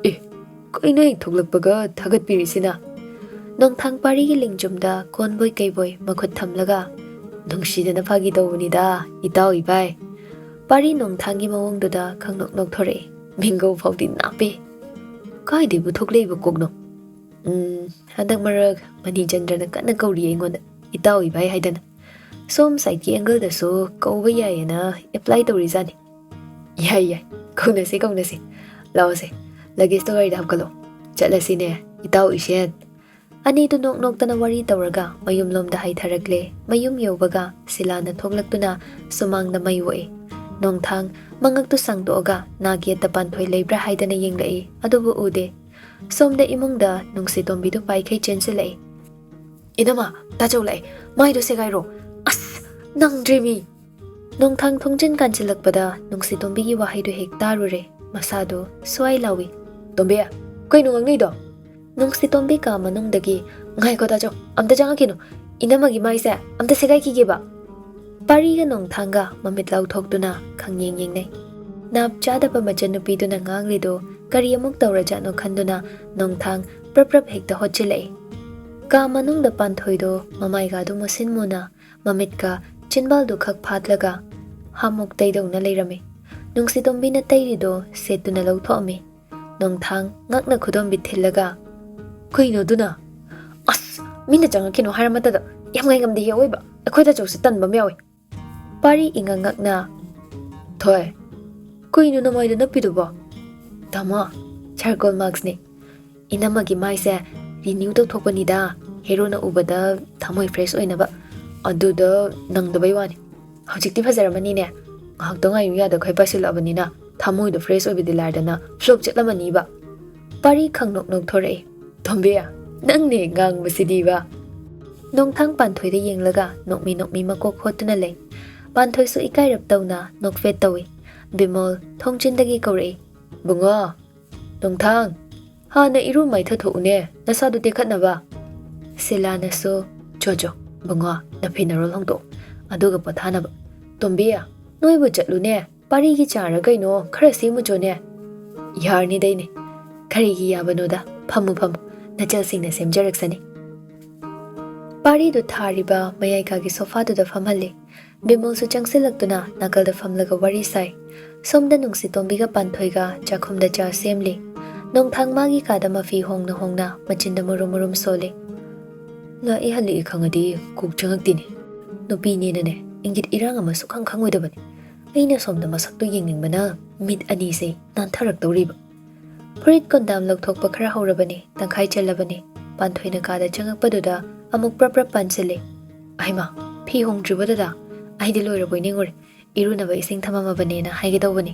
ꯑꯦ, ꯀꯩꯅꯣ ꯍꯦꯛ ꯊꯣꯛꯂꯛꯄꯒ ꯊꯥꯒꯠꯄꯤꯔꯤꯁꯤꯅ?" ꯅꯣꯡꯊꯥꯡ ꯄꯥꯔꯤꯒꯤ ꯂꯦꯡꯖꯨꯝꯗ ꯀꯣꯟꯕꯣꯏ ꯀꯩꯕꯣꯏ ꯃꯈꯨꯠ ꯊꯝꯂꯒ, "ꯅꯨꯡꯁꯤꯗꯅ ꯐꯥꯒꯤ ꯇꯧꯕꯅꯤꯗ, ꯏꯇꯥꯎ ꯏꯕꯥꯏ꯫" ꯄꯥꯔꯤ ꯅꯣꯡꯊꯥꯡꯒꯤ ꯃꯑꯣꯡꯗꯨꯗ ꯈꯪꯅꯣꯛ ꯅꯣꯛꯊꯣꯔꯛꯏ꯫ ꯃꯤꯡꯒꯧ ꯐꯥꯎꯗꯤ ꯅꯥꯞꯄꯤ꯫ ꯀꯥꯏꯗꯩꯕꯨ ꯊꯣꯛꯂꯛꯏꯕ ꯀꯣꯛꯅꯣ? ꯎꯝ, ꯍꯟꯗꯛ ꯃꯔꯛ ꯃꯅꯤꯆꯟꯗ꯭ꯔꯅ ꯀꯟꯅ ꯀꯧꯔꯤꯌꯦ ꯑꯩꯉꯣꯟꯗ, ꯏꯇꯥꯎ ꯏꯕꯥꯏ ꯍꯥꯏꯗꯅ꯫ ꯁꯣꯝ ꯁꯥꯏꯠꯀꯤ ꯑꯦꯡꯒꯜꯗꯁꯨ ꯀꯧꯕ ꯌꯥꯏꯌꯦꯅ ꯑꯦꯄ꯭ꯂꯥꯏ ꯇꯧꯔꯤꯖꯥꯠꯅꯤ꯫ ꯌꯥꯏ, ꯌꯥꯏ, ꯀꯧꯅꯁꯤ, ꯀꯧꯅꯁꯤ꯫ ꯂꯥꯛꯑꯣꯁꯦ, ꯂꯒꯦꯖꯇꯣ ꯒꯥꯔꯤꯗ ꯍꯥꯞꯀꯠꯂꯣ꯫ ꯆꯠꯂꯁꯤꯅꯦ, ꯏꯇꯥꯎ ꯏꯁꯦꯟ꯫ ꯑꯅꯤꯗꯨ ꯅꯣꯛ ꯅꯣꯛꯇꯅ ꯋꯥꯔꯤ ꯇꯧꯔꯒ ꯃꯌꯨꯝꯂꯣꯝꯗ ꯍꯥꯏꯊꯔꯛꯂꯦ꯫ ꯃꯌꯨꯝ ꯌꯧꯕꯒ ꯁꯤꯂꯥꯅ ꯊꯣꯛꯂꯛꯇꯨꯅ ꯁꯨꯃꯥꯡꯗ ꯃꯩ ꯑꯣꯛꯏ꯫ ꯅꯣꯡꯊꯥꯡ ꯃꯉꯛꯇꯨ ꯁꯥꯡꯗꯣꯛꯑꯒ ꯅꯥꯛ ꯌꯦꯠꯇ ꯄꯥꯟꯊꯣꯏ ꯂꯩꯕ꯭ꯔꯥ ꯍꯥꯏꯗꯅ ꯌꯦꯡꯂꯛꯏ, ꯑꯗꯨꯕꯨ ꯎꯗꯦ꯫ ꯁꯣꯝꯗ ꯏꯃꯨꯡꯗ ꯅꯨꯡꯁꯤꯇꯣꯝꯕꯤꯗꯨ ꯄꯥꯏꯈꯩ ꯆꯦꯟꯁꯤꯜꯂꯛꯏ꯫ "ꯏꯅꯝꯃ, ꯇꯥꯆꯧ ꯂꯥꯛꯑꯦ, ꯃꯥꯏꯗꯣ ꯁꯦꯒꯥꯏꯔꯣ꯫ ꯑꯁ, ꯅꯪꯗ꯭ꯔꯦꯃꯤ!" ꯅꯣꯡꯊꯥꯡ ꯊꯣꯡꯖꯤꯟ ꯀꯥꯟꯁꯤꯜꯂꯛꯄꯗ ꯅꯨꯡꯁꯤꯇꯣꯝꯕꯤꯒꯤ ꯋꯥꯍꯩꯗꯨ ꯍꯦꯛ ꯇꯥꯔꯨꯔꯦ꯫ ꯃꯁꯥꯗꯨ ꯁ꯭ꯋꯥꯏ ꯂꯥꯎꯏ꯫ "ꯇꯣꯝꯕꯤ, ꯀꯩꯅꯣ ꯉꯥꯡꯅꯩꯗꯣ?" ꯅꯨꯡꯁꯤꯇꯣꯝꯕꯤ ꯀꯥ ꯃꯅꯨꯡꯗꯒꯤ, "ꯉꯥꯏꯈꯣ ꯇꯥꯆꯧ, ꯑꯝꯇ ꯆꯪꯉꯛꯈꯤꯅꯣ, ꯏꯅꯝꯃꯒꯤ ꯃꯥꯏꯁꯦ ꯑꯝꯇ ꯁꯦꯒꯥꯏꯈꯤꯒꯦꯕ꯫" ꯄꯥꯔꯤꯒ ꯅꯣꯡꯊꯥꯡꯒ ꯃꯃꯤꯠ ꯂꯥꯎꯊꯣꯛꯇꯨꯅ ꯈꯪꯌꯦꯡ ꯌꯦꯡꯅꯩ꯫ ꯅꯥꯞ ꯆꯥꯗꯕ ꯃꯆꯟꯅꯨꯄꯤꯗꯨꯅ ꯉꯥꯡꯂꯤꯗꯨ ꯀꯔꯤ ꯑꯃꯨꯛ ꯇꯧꯔꯖꯥꯠꯅꯣ ꯈꯟꯗꯨꯅ ꯅꯣꯡꯊꯥꯡ ꯄ꯭ꯔꯞ ꯄ꯭ꯔꯞ ꯍꯦꯛꯇ ꯍꯣꯠꯆꯤꯜꯂꯛꯏ꯫ ꯀꯥ ꯃꯅꯨꯡꯗ ꯄꯥꯟꯊꯣꯏꯗꯣ ꯃꯃꯥꯏꯒꯥꯗꯨ ꯃꯨꯁꯤꯟ ꯃꯨꯅ, ꯃꯃꯤꯠꯀ ꯆꯤꯟꯕꯥꯜꯗꯨ ꯈꯛ ꯐꯥꯠꯂꯒ ꯍꯥꯃꯨꯛ ꯇꯩꯗꯧꯅ ꯂꯩꯔꯝꯃꯤ꯫ ꯅꯨꯡꯁꯤꯇꯣꯝꯕꯤꯅ ꯇꯩꯔꯤꯗꯣ ꯁꯦꯠꯇꯨꯅ ꯂꯧꯊꯣꯛꯑꯝꯃꯤ꯫ ꯅꯣꯡꯊꯥꯡ ꯉꯛꯅ ꯈꯨꯗꯣꯝꯕꯤ ꯊꯤꯜꯂꯒ, "ꯀꯩꯅꯣ ꯑꯗꯨꯅ?" "ꯑꯁ, ꯃꯤꯅ ꯆꯪꯉꯛꯈꯤꯅꯣ ꯍꯥꯏꯔ ꯃꯇꯗ ꯌꯥꯝ ꯉꯥꯏꯉꯝꯗꯦ ꯑꯑꯣꯏꯕ꯫ ꯑꯩꯈꯣꯏ ꯇꯥꯆꯧꯁꯦ ꯇꯟꯕ ꯑꯃ ꯌꯥꯎꯋꯦ꯫" ꯄꯥꯔꯤ ꯏꯉꯛ ꯉꯛꯅ, "ꯊꯣꯏ, ꯀꯩꯅꯣ ꯅꯃꯥꯏꯗ ꯅꯞꯄꯤꯗꯨꯕꯣ?" "ꯇꯥꯃꯣ, ꯆꯥꯔꯀꯣꯜ ꯃꯥꯛꯁꯅꯦ꯫ ꯏꯅꯝꯃꯒꯤ ꯃꯥꯏꯁꯦ ꯔꯤꯅ꯭ꯌꯨ ꯇꯧꯊꯣꯛꯄꯅꯤꯗ, ꯍꯦꯔꯣꯅ ꯎꯕꯗ ꯊꯃꯣꯏ ꯐ꯭ꯔꯦꯁ ꯑꯣꯏꯅꯕ꯫ ꯑꯗꯨꯗ ꯅꯪꯗꯕꯩ ꯋꯥꯅꯤ꯫ ꯍꯧꯖꯤꯛꯇꯤ ꯐꯖꯔꯝꯃꯅꯤꯅꯦ꯫ ꯉꯥꯏꯍꯥꯛꯇ ꯉꯥꯏꯌꯨ ꯌꯥꯗꯈꯩ ꯄꯥꯏꯁꯤꯜꯂꯛꯑꯕꯅꯤꯅ ꯊꯃꯣꯏꯗꯣ ꯐ꯭ꯔꯦꯁ ꯑꯣꯏꯕꯗꯤ ꯂꯥꯏꯔꯗꯅ ꯐ꯭ꯂꯣꯞ ꯆꯠꯂꯝꯃꯅꯤꯕ꯫" ꯄꯥꯔꯤ ꯈꯪꯅꯣꯛ ꯅꯣꯛꯊꯣꯔꯛꯏ꯫ "ꯇꯣꯝꯕꯤ, ꯅꯪꯅꯦ ꯉꯥꯡꯕꯁꯤꯗꯤꯕ!" ꯅꯣꯡꯊꯥꯡ ꯄꯥꯟꯊꯣꯏꯗ ꯌꯦꯡꯂꯒ ꯅꯣꯛꯃꯤ ꯅꯣꯛꯃꯤ ꯃꯀꯣꯛ ꯈꯣꯠꯇꯨꯅ ꯂꯩ꯫ ꯄꯥꯟꯊꯣꯏꯁꯨ ꯏꯀꯥꯏꯔꯞ ꯇꯧꯅ ꯅꯣꯛꯐꯦꯠ ꯇꯧꯏ꯫ ꯕꯤꯃꯣꯜ ꯊꯣꯡꯆꯤꯟꯗꯒꯤ ꯀꯧꯔꯛꯏ꯫ "ꯕꯨꯡꯉꯣ, ꯅꯣꯡꯊꯥꯡ, ꯍꯥꯟꯅ ꯏꯔꯨ ꯃꯥꯏꯊ ꯊꯣꯛꯎꯅꯦ, ꯅꯁꯥꯗꯨ ꯇꯦꯛꯈꯠꯅꯕ꯫" ꯁꯤꯂꯥꯅꯁꯨ, "ꯆꯣ ꯆꯣ, ꯕꯨꯡꯉꯣ, ꯅꯐꯤ ꯅꯔꯣꯜ ꯍꯣꯡꯗꯣꯛꯎ, ꯑꯗꯨꯒ ꯄꯣꯊꯥꯅꯕ꯫ ꯇꯣꯝꯕꯤ, ꯅꯣꯏꯕꯨ ꯆꯠꯂꯨꯅꯦ, ꯄꯥꯔꯤꯒꯤ ꯆꯥꯔ ꯀꯩꯅꯣ ꯈꯔ ꯁꯦꯝꯃꯨ ꯆꯣꯅꯦ꯫" "ꯌꯥꯔꯅꯤꯗꯩꯅꯦ, ꯀꯔꯤꯒꯤ ꯌꯥꯕꯅꯣꯗ, ꯐꯝꯃꯨ ꯐꯝꯃꯨ, ꯅꯆꯜꯁꯤꯡꯅ ꯁꯦꯝꯖꯔꯛꯁꯅꯤ꯫" ꯄꯥꯔꯤꯗꯨ ꯊꯥꯔꯤꯕ ꯃꯌꯥꯏ ꯀꯥꯒꯤ ꯁꯣꯐꯥꯗꯨꯗ ꯐꯝꯍꯜꯂꯤ꯫ ꯕꯤꯃꯣꯜꯁꯨ ꯆꯪꯁꯤꯜꯂꯛꯇꯨꯅ ꯅꯥꯀꯜꯗ ꯐꯝꯂꯒ ꯋꯥꯔꯤ ꯁꯥꯏ꯫ ꯁꯣꯝꯗ ꯅꯨꯡꯁꯤꯇꯣꯝꯕꯤꯒ ꯄꯥꯟꯊꯣꯏꯒ ꯆꯥꯛꯈꯨꯝꯗ ꯆꯥ ꯁꯦꯝꯂꯤ꯫ ꯅꯣꯡꯊꯥꯡ ꯃꯥꯒꯤ ꯀꯥꯗ ꯃꯐꯤ ꯍꯣꯡꯅ ꯍꯣꯡꯅ ꯃꯆꯤꯟꯗ ꯃꯨꯔꯨꯝ ꯃꯨꯔꯨꯝ ꯁꯣꯜꯂꯤ꯫ "ꯂꯥꯛꯏ ꯍꯜꯂꯛꯏ ꯈꯪꯉꯗꯤ ꯀꯣꯛ ꯆꯪꯉꯛꯇꯦꯅꯦ꯫ ꯅꯨꯄꯤꯅꯦꯅꯅꯦ ꯏꯪꯒꯤꯠ ꯏꯔꯥꯡ ꯑꯃ ꯁꯨꯛꯈꯪ ꯈꯪꯉꯣꯏꯗꯕꯅꯤ꯫ ꯑꯩꯅ ꯁꯣꯝꯗ ꯃꯁꯛꯇꯨ ꯌꯦꯡꯅꯤꯡꯕꯅ ꯃꯤꯠ ꯑꯅꯤꯁꯦ ꯅꯥꯟꯊꯔꯛꯇꯧꯔꯤꯕ꯫" ꯐꯨꯔꯤꯠ ꯀꯣꯟꯗꯥꯝ ꯂꯧꯊꯣꯛꯄ ꯈꯔ ꯍꯧꯔꯕꯅꯤ, ꯇꯪꯈꯥꯏ ꯆꯜꯂꯕꯅꯤ꯫ ꯄꯥꯟꯊꯣꯏꯅ ꯀꯥꯗ ꯆꯪꯉꯛꯄꯗꯨꯗ ꯑꯃꯨꯛ ꯄ꯭ꯔꯞ ꯄ꯭ꯔꯞ ꯄꯥꯟꯁꯤꯜꯂꯤ꯫ "ꯍꯩꯃꯥ, ꯐꯤ ꯍꯣꯡꯗ꯭ꯔꯤꯕꯣ ꯗꯗꯥ? ꯑꯩꯗꯤ ꯂꯣꯏꯔꯕꯣꯏ ꯅꯤꯡꯉꯨꯔꯦ꯫ ꯏꯔꯨꯅꯕ ꯏꯁꯤꯡ ꯊꯝꯃꯝꯃꯕꯅꯦꯅ ꯍꯥꯏꯒꯦ ꯇꯧꯕꯅꯤ꯫"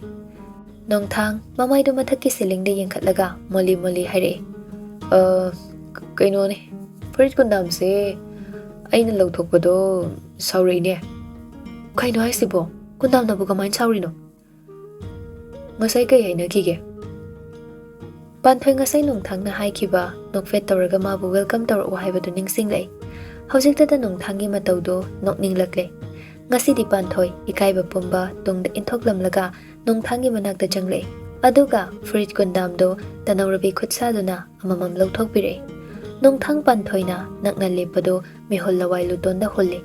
ꯅꯣꯡꯊꯥꯡ ꯃꯃꯥꯏꯗꯨ ꯃꯊꯛꯀꯤ ꯁꯤꯂꯤꯡꯗ ꯌꯦꯡꯈꯠꯂꯒ ꯃꯣꯜꯂꯤ ꯃꯣꯜꯂꯤ ꯍꯥꯏꯔꯛꯏ꯫ "ꯑ, ꯀ-, ꯀꯩꯅꯣꯅꯦ, ꯐꯨꯔꯤꯠ ꯀꯣꯟꯗꯥꯝꯁꯦ ꯑꯩꯅ ꯂꯧꯊꯣꯛꯄꯗꯣ ꯁꯥꯎꯔꯛꯏꯅꯦ꯫" "ꯀꯩꯅꯣ ꯍꯥꯏꯁꯤꯕꯣ? ꯀꯣꯟꯗꯥꯝꯅꯕꯨ ꯀꯃꯥꯏꯅ ꯁꯥꯎꯔꯤꯅꯣ?" "ꯉꯁꯥꯏ ꯀꯩ ꯍꯥꯏꯅꯈꯤꯒꯦ?" ꯄꯥꯟꯊꯣꯏ ꯉꯁꯥꯏ ꯅꯣꯡꯊꯥꯡꯅ ꯍꯥꯏꯈꯤꯕ, ꯅꯣꯛꯐꯦꯠ ꯇꯧꯔꯒ ꯃꯥꯕꯨ welcome ꯇꯧꯔꯛꯎ ꯍꯥꯏꯕꯗꯨ ꯅꯤꯡꯁꯤꯡꯂꯛꯏ꯫ ꯍꯧꯖꯤꯛꯇꯗ ꯅꯣꯡꯊꯥꯡꯒꯤ ꯃꯇꯧꯗꯨ ꯅꯣꯛꯅꯤꯡꯂꯛꯂꯦ꯫ ꯉꯁꯤꯗꯤ ꯄꯥꯟꯊꯣꯏ ꯏꯀꯥꯏꯕ ꯄꯨꯝꯕ ꯇꯨꯡꯗ ꯏꯟꯊꯣꯛꯂꯝꯂꯒ ꯅꯣꯡꯊꯥꯡꯒꯤ ꯃꯅꯥꯛꯇ ꯆꯪꯂꯛꯏ꯫ ꯑꯗꯨꯒ ꯐꯨꯔꯤꯠ ꯀꯨꯟꯗꯥꯝꯗꯨ ꯇꯅꯧꯔꯕꯤ ꯈꯨꯠꯁꯥꯗꯨꯅ ꯑꯃꯃꯝ ꯂꯧꯊꯣꯛꯄꯤꯔꯛꯏ꯫ ꯅꯣꯡꯊꯥꯡ ꯄꯥꯟꯊꯣꯏꯅ ꯅꯛꯅ ꯂꯦꯞꯄꯗꯨ ꯃꯤꯍꯨꯜ ꯂꯋꯥꯏ ꯂꯨꯇꯣꯟꯗ ꯍꯨꯜꯂꯤ꯫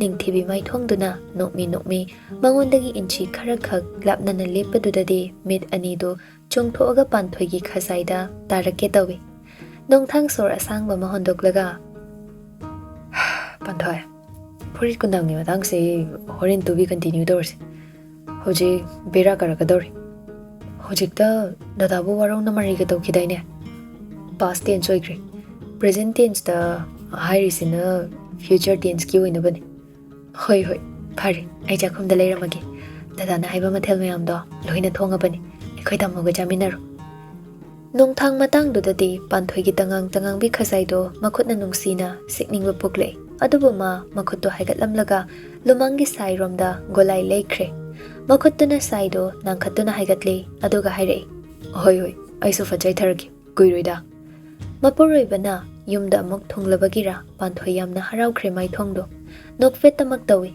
ꯅꯤꯡꯊꯤꯕꯤ ꯃꯥꯏꯊꯣꯡꯗꯨꯅ ꯅꯣꯛꯃꯤ ꯅꯣꯛꯃꯤ ꯃꯉꯣꯟꯗꯒꯤ ꯏꯟꯆꯤ ꯈꯔꯈꯛ ꯂꯥꯞꯅꯅ ꯂꯦꯞꯄꯗꯨꯗꯗꯤ ꯃꯤꯠ ꯑꯅꯤꯗꯨ ꯆꯣꯡꯊꯣꯛꯑꯒ ꯄꯥꯟꯊꯣꯏꯒꯤ ꯈꯖꯥꯏꯗ ꯇꯥꯔꯛꯀꯦ ꯇꯧꯏ꯫ ꯅꯣꯡꯊꯥꯡ ꯁꯣꯔ ꯑꯁꯥꯡꯕ ꯑꯃ ꯍꯣꯟꯗꯣꯛꯂꯒ, "ꯄꯥꯟꯊꯣꯏ, ꯐꯨꯔꯤꯠ ꯀꯨꯟꯗꯥꯝꯒꯤ ꯃꯇꯥꯡꯁꯦ ꯍꯣꯔꯦꯟ ꯇꯨꯕꯤ continue ꯇꯧꯔꯁꯤ꯫ ꯍꯧꯖꯤꯛ ꯕꯦꯔꯥ ꯀꯥꯔꯛꯀꯗꯧꯔꯤ꯫ ꯍꯧꯖꯤꯛꯇ ꯗꯗꯥꯕꯨ ꯋꯥꯔꯧꯅ ꯃꯔꯩꯒ ꯇꯧꯈꯤꯗꯥꯏꯅꯦ? Past tense ꯑꯣꯏꯈ꯭ꯔꯦ꯫ Present tenseꯇ ꯍꯥꯏꯔꯤꯁꯤꯅ future tenseꯀꯤ ꯑꯣꯏꯅꯕꯅꯤ꯫" "ꯍꯣꯏ, ꯍꯣꯏ, ꯐꯔꯦ, ꯑꯩ ꯆꯥꯛꯈꯨꯝꯗ ꯂꯩꯔꯝꯃꯒꯦ꯫ ꯗꯗꯥꯅ ꯍꯥꯏꯕ ꯃꯊꯦꯜ ꯃꯌꯥꯝꯗꯣ ꯂꯣꯏꯅ ꯊꯣꯡꯉꯕꯅꯤ꯫ ꯑꯩꯈꯣꯏ ꯇꯥꯃꯣꯒ ꯆꯥꯃꯤꯟꯅꯔꯣ꯫" ꯅꯣꯡꯊꯥꯡ ꯃꯇꯥꯡꯗꯨꯗꯗꯤ ꯄꯥꯟꯊꯣꯏꯒꯤ ꯇꯉꯥꯡ ꯇꯉꯥꯡꯕꯤ ꯈꯖꯥꯏꯗꯣ ꯃꯈꯨꯠꯅ ꯅꯨꯡꯁꯤꯅ ꯁꯤꯛꯅꯤꯡꯕ ꯄꯣꯛꯂꯦ꯫ ꯑꯗꯨꯕꯨ ꯃꯥ ꯃꯈꯨꯠꯇꯣ ꯍꯥꯏꯒꯠꯂꯝꯂꯒ ꯂꯨꯃꯥꯡꯒꯤ ꯁꯥꯏꯔꯣꯝꯗ ꯒꯣꯂꯥꯏ ꯂꯩꯈ꯭ꯔꯦ꯫ ꯃꯈꯨꯠꯇꯨꯅ ꯁꯥꯏꯗꯣ ꯅꯥꯡꯈꯠꯇꯨꯅ ꯍꯥꯏꯒꯠꯂꯦ, ꯑꯗꯨꯒ ꯍꯥꯏꯔꯛꯏ, "ꯍꯣꯏ, ꯍꯣꯏ, ꯑꯩꯁꯨ ꯐꯠꯆꯥꯏꯊꯔꯛꯀꯦ, ꯀꯨꯏꯔꯣꯏꯗ"꯫ ꯃꯄꯨꯔꯣꯏꯕꯅ ꯌꯨꯝꯗ ꯑꯃꯨꯛ ꯊꯨꯡꯂꯕꯒꯤꯔ ꯄꯥꯟꯊꯣꯏ ꯌꯥꯝꯅ ꯍꯔꯥꯎꯈ꯭ꯔꯦ ꯃꯥꯏꯊꯣꯡꯗꯣ꯫ ꯅꯣꯛꯐꯦꯠꯇꯃꯛ ꯇꯧꯏ꯫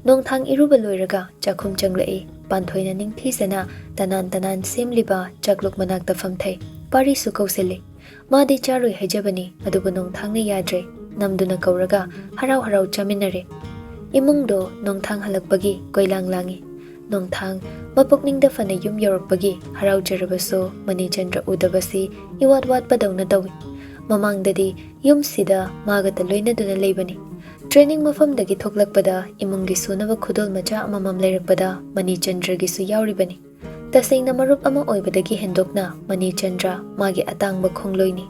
ꯅꯣꯡꯊꯥꯡ ꯏꯔꯨꯕ ꯂꯣꯏꯔꯒ ꯆꯥꯛꯈꯨꯝ ꯆꯪꯂꯛꯏ꯫ ꯄꯥꯟꯊꯣꯏꯅ ꯅꯤꯡꯊꯤꯖꯅ ꯇꯅꯥꯟ ꯇꯅꯥꯟ ꯁꯦꯝꯂꯤꯕ ꯆꯥꯛꯂꯨꯛ ꯃꯅꯥꯛꯇ ꯐꯝꯊꯩ꯫ ꯄꯥꯔꯤꯁꯨ ꯀꯧꯁꯤꯜꯂꯤ꯫ ꯃꯥꯗꯤ ꯆꯥꯔꯣꯏ ꯍꯥꯏꯖꯕꯅꯤ, ꯑꯗꯨꯕꯨ ꯅꯣꯡꯊꯥꯡꯅ ꯌꯥꯗ꯭ꯔꯦ꯫ ꯅꯝꯗꯨꯅ ꯀꯧꯔꯒ ꯍꯔꯥꯎ ꯍꯔꯥꯎ ꯆꯥꯃꯤꯟꯅꯔꯦ꯫ ꯏꯃꯨꯡꯗꯣ ꯅꯣꯡꯊꯥꯡ ꯍꯜꯂꯛꯄꯒꯤ ꯀꯣꯏꯂꯥꯡ ꯂꯥꯡꯏ꯫ ꯅꯣꯡꯊꯥꯡ ꯃꯄꯨꯛꯅꯤꯡꯗ ꯐꯅ ꯌꯨꯝ ꯌꯧꯔꯛꯄꯒꯤ ꯍꯔꯥꯎꯖꯔꯕꯁꯨ ꯃꯅꯤꯆꯟꯗ꯭ꯔ ꯎꯗꯕꯁꯤ ꯏꯋꯥꯠ ꯋꯥꯠꯄꯗꯧꯅ ꯇꯧꯏ꯫ ꯃꯃꯥꯡꯗꯗꯤ ꯌꯨꯝꯁꯤꯗ ꯃꯥꯒꯇ ꯂꯣꯏꯅꯗꯨꯅ ꯂꯩꯕꯅꯤ꯫ ꯇ꯭ꯔꯦꯅꯤꯡ ꯃꯐꯝꯗꯒꯤ ꯊꯣꯛꯂꯛꯄꯗ ꯏꯃꯨꯡꯒꯤ ꯁꯨꯅꯕ ꯈꯨꯗꯣꯜ ꯃꯆꯥ ꯑꯃꯃꯝ ꯂꯩꯔꯛꯄꯗ ꯃꯅꯤꯆꯟꯗ꯭ꯔꯒꯤꯁꯨ ꯌꯥꯎꯔꯤꯕꯅꯤ꯫ ꯇꯁꯦꯡꯅ ꯃꯔꯨꯞ ꯑꯃ ꯑꯣꯏꯕꯗꯒꯤ ꯍꯦꯟꯗꯣꯛꯅ ꯃꯅꯤꯆꯟꯗ꯭ꯔ ꯃꯥꯒꯤ ꯑꯇꯥꯡꯕ ꯈꯣꯡꯂꯣꯏꯅꯤ꯫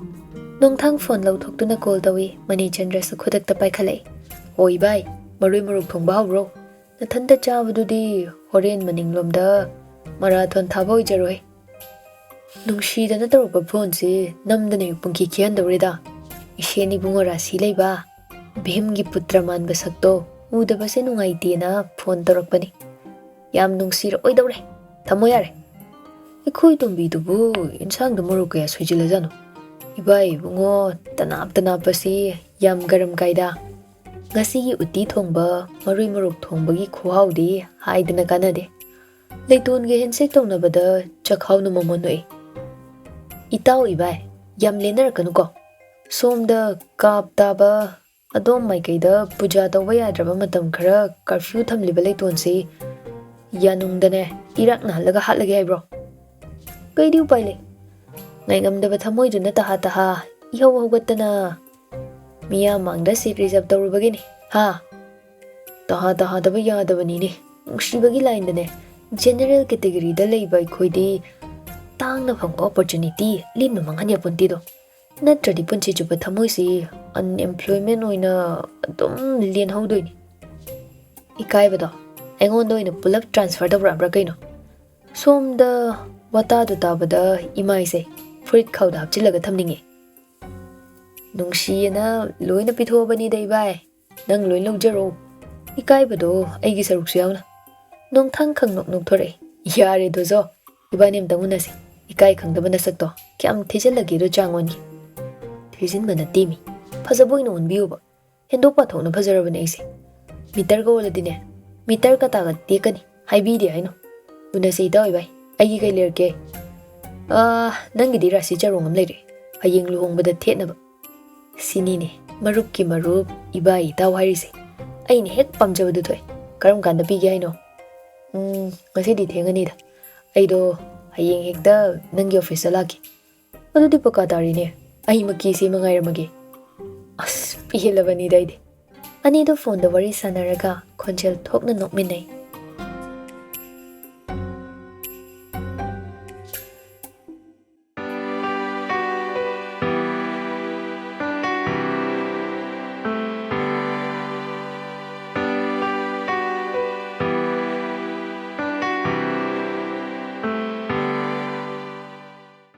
ꯅꯣꯡꯊꯥꯡ ꯐꯣꯟ ꯂꯧꯊꯣꯛꯇꯨꯅ ꯀꯣꯜ ꯇꯧꯏ꯫ ꯃꯅꯤꯆꯟꯗ꯭ꯔꯁꯨ ꯈꯨꯗꯛꯇ ꯄꯥꯏꯈꯠꯂꯛꯏ꯫ "ꯍꯣꯏ ꯚꯥꯏ, ꯃꯔꯣꯏ ꯃꯔꯣꯛ ꯊꯣꯡꯕ ꯍꯧꯕ꯭ꯔꯣ? ꯅꯊꯟꯇ ꯆꯥꯕꯗꯨꯗꯤ ꯍꯣꯔꯦꯟ ꯃꯅꯤꯡꯂꯣꯝꯗ ꯃꯔꯥꯊꯣꯟ ꯊꯥꯕ ꯑꯣꯏꯖꯔꯣꯏ"꯫ ꯅꯨꯡꯁꯤꯗꯅ ꯇꯧꯔꯛꯄ ꯐꯣꯟꯁꯤ ꯅꯝꯗꯅ ꯍꯦꯛ ꯄꯨꯡꯈꯤ ꯈꯤꯍꯟꯗꯧꯔꯦꯗ꯫ ꯏꯁꯦꯟ ꯏꯕꯨꯡꯉꯣ ꯔꯥꯁꯤ ꯂꯩꯕ, ꯚꯤꯝꯒꯤ ꯄꯨꯇ꯭ꯔ ꯃꯥꯟꯕ ꯁꯛꯇꯣ ꯎꯗꯕꯁꯦ ꯅꯨꯡꯉꯥꯏꯇꯦꯅ ꯐꯣꯟ ꯇꯧꯔꯛꯄꯅꯤ꯫ ꯌꯥꯝ ꯅꯨꯡꯁꯤꯔꯛꯑꯣꯏꯗꯧꯔꯦ꯫ ꯊꯝꯃꯣ ꯌꯥꯔꯦ꯫ ꯑꯩꯈꯣꯏ ꯇꯣꯝꯕꯤꯗꯨꯕꯨ ꯏꯟꯁꯥꯡꯗ ꯃꯣꯔꯣꯛ ꯀꯌꯥ ꯁꯣꯏꯖꯤꯜꯂꯖꯥꯠꯅꯣ? ꯏꯕꯥꯏ ꯏꯕꯨꯡꯉꯣ, ꯇꯅꯥꯞ ꯇꯅꯥꯞꯄꯁꯤ ꯌꯥꯝ ꯒꯔꯝ ꯀꯥꯏꯗ꯫ ꯉꯁꯤꯒꯤ ꯎꯇꯤ ꯊꯣꯡꯕ, ꯃꯔꯣꯏ ꯃꯔꯣꯛ ꯊꯣꯡꯕꯒꯤ ꯈꯨꯍꯥꯎꯗꯤ ꯍꯥꯏꯗꯅ ꯀꯥꯟꯅꯗꯦ꯫ ꯂꯩꯇꯣꯟꯒ ꯍꯦꯟꯁꯦꯛ ꯇꯧꯅꯕꯗ ꯆꯈꯥꯎꯅ ꯃꯃꯣꯟ ꯅꯣꯛꯏ꯫ ꯏꯇꯥꯎ ꯏꯕꯥꯏ, ꯌꯥꯝ ꯂꯦꯟꯅꯔꯛꯀꯅꯨꯀꯣ꯫ ꯁꯣꯝꯗ ꯀꯥꯞ ꯇꯥꯕ, ꯑꯗꯣꯝ ꯃꯥꯏꯀꯩꯗ ꯄꯨꯖꯥ ꯇꯧꯕ ꯌꯥꯗ꯭ꯔꯕ ꯃꯇꯝ ꯈꯔ ꯀꯔꯐ꯭ꯌꯨ ꯊꯝꯂꯤꯕ ꯂꯩꯇꯣꯟꯁꯤ ꯌꯥꯅꯨꯡꯗꯅꯦ ꯏꯔꯥꯛꯅꯍꯜꯂꯒ ꯍꯥꯠꯂꯒꯦ ꯍꯥꯏꯕ꯭ꯔꯣ? ꯀꯩꯗꯤ ꯎꯄꯥꯏ ꯂꯩ? ꯉꯥꯏꯉꯝꯗꯕ ꯊꯃꯣꯏꯗꯨꯅ ꯇꯍꯥ ꯇꯍꯥ ꯏꯍꯧ ꯍꯧꯒꯠꯇꯅ ꯃꯤꯌꯥꯝ ꯃꯥꯡꯗ ꯁꯤꯠ ꯔꯤꯖꯥꯕ ꯇꯧꯔꯨꯕꯒꯤꯅꯤ꯫ ꯍꯥ? ꯇꯍꯥ ꯇꯍꯥꯗꯕ ꯌꯥꯗꯕꯅꯤꯅꯦ꯫ ꯅꯨꯡꯁꯤꯕꯒꯤ ꯂꯥꯏꯟꯗꯅꯦ, ꯖꯦꯅꯦꯔꯦꯜ ꯀꯦꯇꯦꯒꯣꯔꯤꯗ ꯂꯩꯕ ꯑꯩꯈꯣꯏꯗꯤ ꯇꯥꯡꯅ ꯐꯪꯕ ꯑꯣꯄꯣꯔꯆꯨꯅꯤꯇꯤ ꯂꯦꯝꯅ ꯃꯥꯡꯍꯟ ꯌꯥꯄꯣꯟꯇꯦꯗꯣ꯫ ꯅꯠꯇ꯭ꯔꯗꯤ ꯄꯨꯟꯁꯤ ꯆꯨꯞꯄ ꯊꯃꯣꯏꯁꯤ ꯑꯟꯑꯦꯝꯄ꯭ꯂꯣꯏꯃꯦꯟ ꯑꯣꯏꯅ ꯑꯗꯨꯝ ꯂꯦꯟꯍꯧꯗꯣꯏꯅꯤ꯫ ꯏꯀꯥꯏꯕꯗꯣ ꯑꯩꯉꯣꯟꯗ ꯑꯣꯏꯅ ꯄꯨꯂꯞ ꯇ꯭ꯔꯥꯟꯁꯐꯔ ꯇꯧꯔꯛꯑꯕ꯭ꯔꯥ ꯀꯩꯅꯣ? ꯁꯣꯝꯗ ꯋꯥꯇꯥꯗꯨ ꯇꯥꯕꯗ ꯏꯃꯥꯏꯁꯦ ꯐꯨꯔꯤꯠ ꯈꯥꯎꯗ ꯍꯥꯞꯆꯤꯜꯂꯒ ꯊꯝꯅꯤꯡꯉꯦ꯫ ꯅꯨꯡꯁꯤꯌꯦꯅ ꯂꯣꯏꯅ ꯄꯤꯊꯣꯛꯑꯕꯅꯤꯗ ꯏꯕꯥꯏ, ꯅꯪ ꯂꯣꯏ ꯂꯧꯖꯔꯣ꯫ ꯏꯀꯥꯏꯕꯗꯣ ꯑꯩꯒꯤ ꯁꯔꯨꯛꯁꯨ ꯌꯥꯎꯅ꯫ ꯅꯣꯡꯊꯥꯡ ꯈꯪ ꯅꯣꯛ ꯅꯣꯛꯊꯣꯔꯛꯏ꯫ ꯌꯥꯔꯦ ꯗꯣꯖꯣ, ꯏꯕꯥꯅꯤ ꯑꯝꯇꯪ ꯎꯅꯁꯤ꯫ ꯏꯀꯥꯏ ꯈꯪꯗꯕ ꯅꯁꯛꯇꯣ ꯀꯌꯥꯝ ꯊꯤꯖꯤꯜꯂꯒꯦꯗꯣ ꯆꯥꯡ ꯑꯣꯟꯒꯦ꯫ ꯊꯤꯖꯤꯟꯕ ꯅꯠꯇꯦꯃꯤ, ꯐꯖꯕ ꯑꯣꯏꯅ ꯑꯣꯟꯕꯤꯌꯣꯕ꯫ ꯍꯦꯟꯗꯣꯛ ꯄꯥꯊꯣꯛꯅ ꯐꯖꯔꯕꯅꯦ ꯑꯩꯁꯦ꯫ ꯃꯤꯇꯔꯒ ꯑꯣꯜꯂꯗꯤꯅꯦ, ꯃꯤꯇꯔ ꯀꯇꯥꯒ ꯇꯦꯛꯀꯅꯤ꯫ ꯍꯥꯏꯕꯤꯗꯦ ꯍꯥꯏꯅꯣ꯫ ꯎꯅꯁꯦ ꯏꯇꯥꯎ ꯏꯕꯥꯏ, ꯑꯩꯒꯤ ꯀꯩ ꯂꯩꯔꯛꯀꯦ? ꯑꯥ, ꯅꯪꯒꯤꯗꯤ ꯔꯥꯁꯤ ꯆꯔꯣꯡ ꯑꯃ ꯂꯩꯔꯦ, ꯍꯌꯦꯡ ꯂꯨꯍꯣꯡꯕꯗ ꯊꯦꯠꯅꯕ꯫ ꯁꯤꯅꯤꯅꯦ ꯃꯔꯨꯞꯀꯤ ꯃꯔꯨꯞ, ꯏꯕꯥꯏ ꯏꯇꯥꯎ ꯍꯥꯏꯔꯤꯁꯦ꯫ ꯑꯩꯅ ꯍꯦꯛ ꯄꯥꯝꯖꯕꯗꯨ ꯊꯣꯛꯑꯦ꯫ ꯀꯔꯝ ꯀꯥꯟꯗ ꯄꯤꯒꯦ ꯍꯥꯏꯅꯣ? ꯎꯝ, ꯉꯁꯤꯗꯤ ꯊꯦꯡꯉꯅꯤꯗ꯫ ꯑꯩꯗꯣ ꯍꯌꯦꯡ ꯍꯦꯛꯇ ꯅꯪꯒꯤ ꯑꯣꯐꯤꯁꯇ ꯂꯥꯛꯀꯦ꯫ ꯑꯗꯨꯗꯤ ꯄꯀꯥ ꯇꯥꯔꯤꯅꯦ, ꯑꯩ ꯃꯀꯤ ꯁꯦꯝꯃ ꯉꯥꯏꯔꯝꯃꯒꯦ꯫ ꯑꯁ, ꯄꯦꯜꯂꯕꯅꯤꯗ ꯑꯩꯗꯤ꯫ ꯑꯅꯤꯗꯣ ꯐꯣꯟꯗ ꯋꯥꯔꯤ ꯁꯥꯟꯅꯔꯒ ꯈꯣꯟꯖꯦꯜ ꯊꯣꯛꯅ ꯅꯣꯛꯃꯤꯟꯅꯩ꯫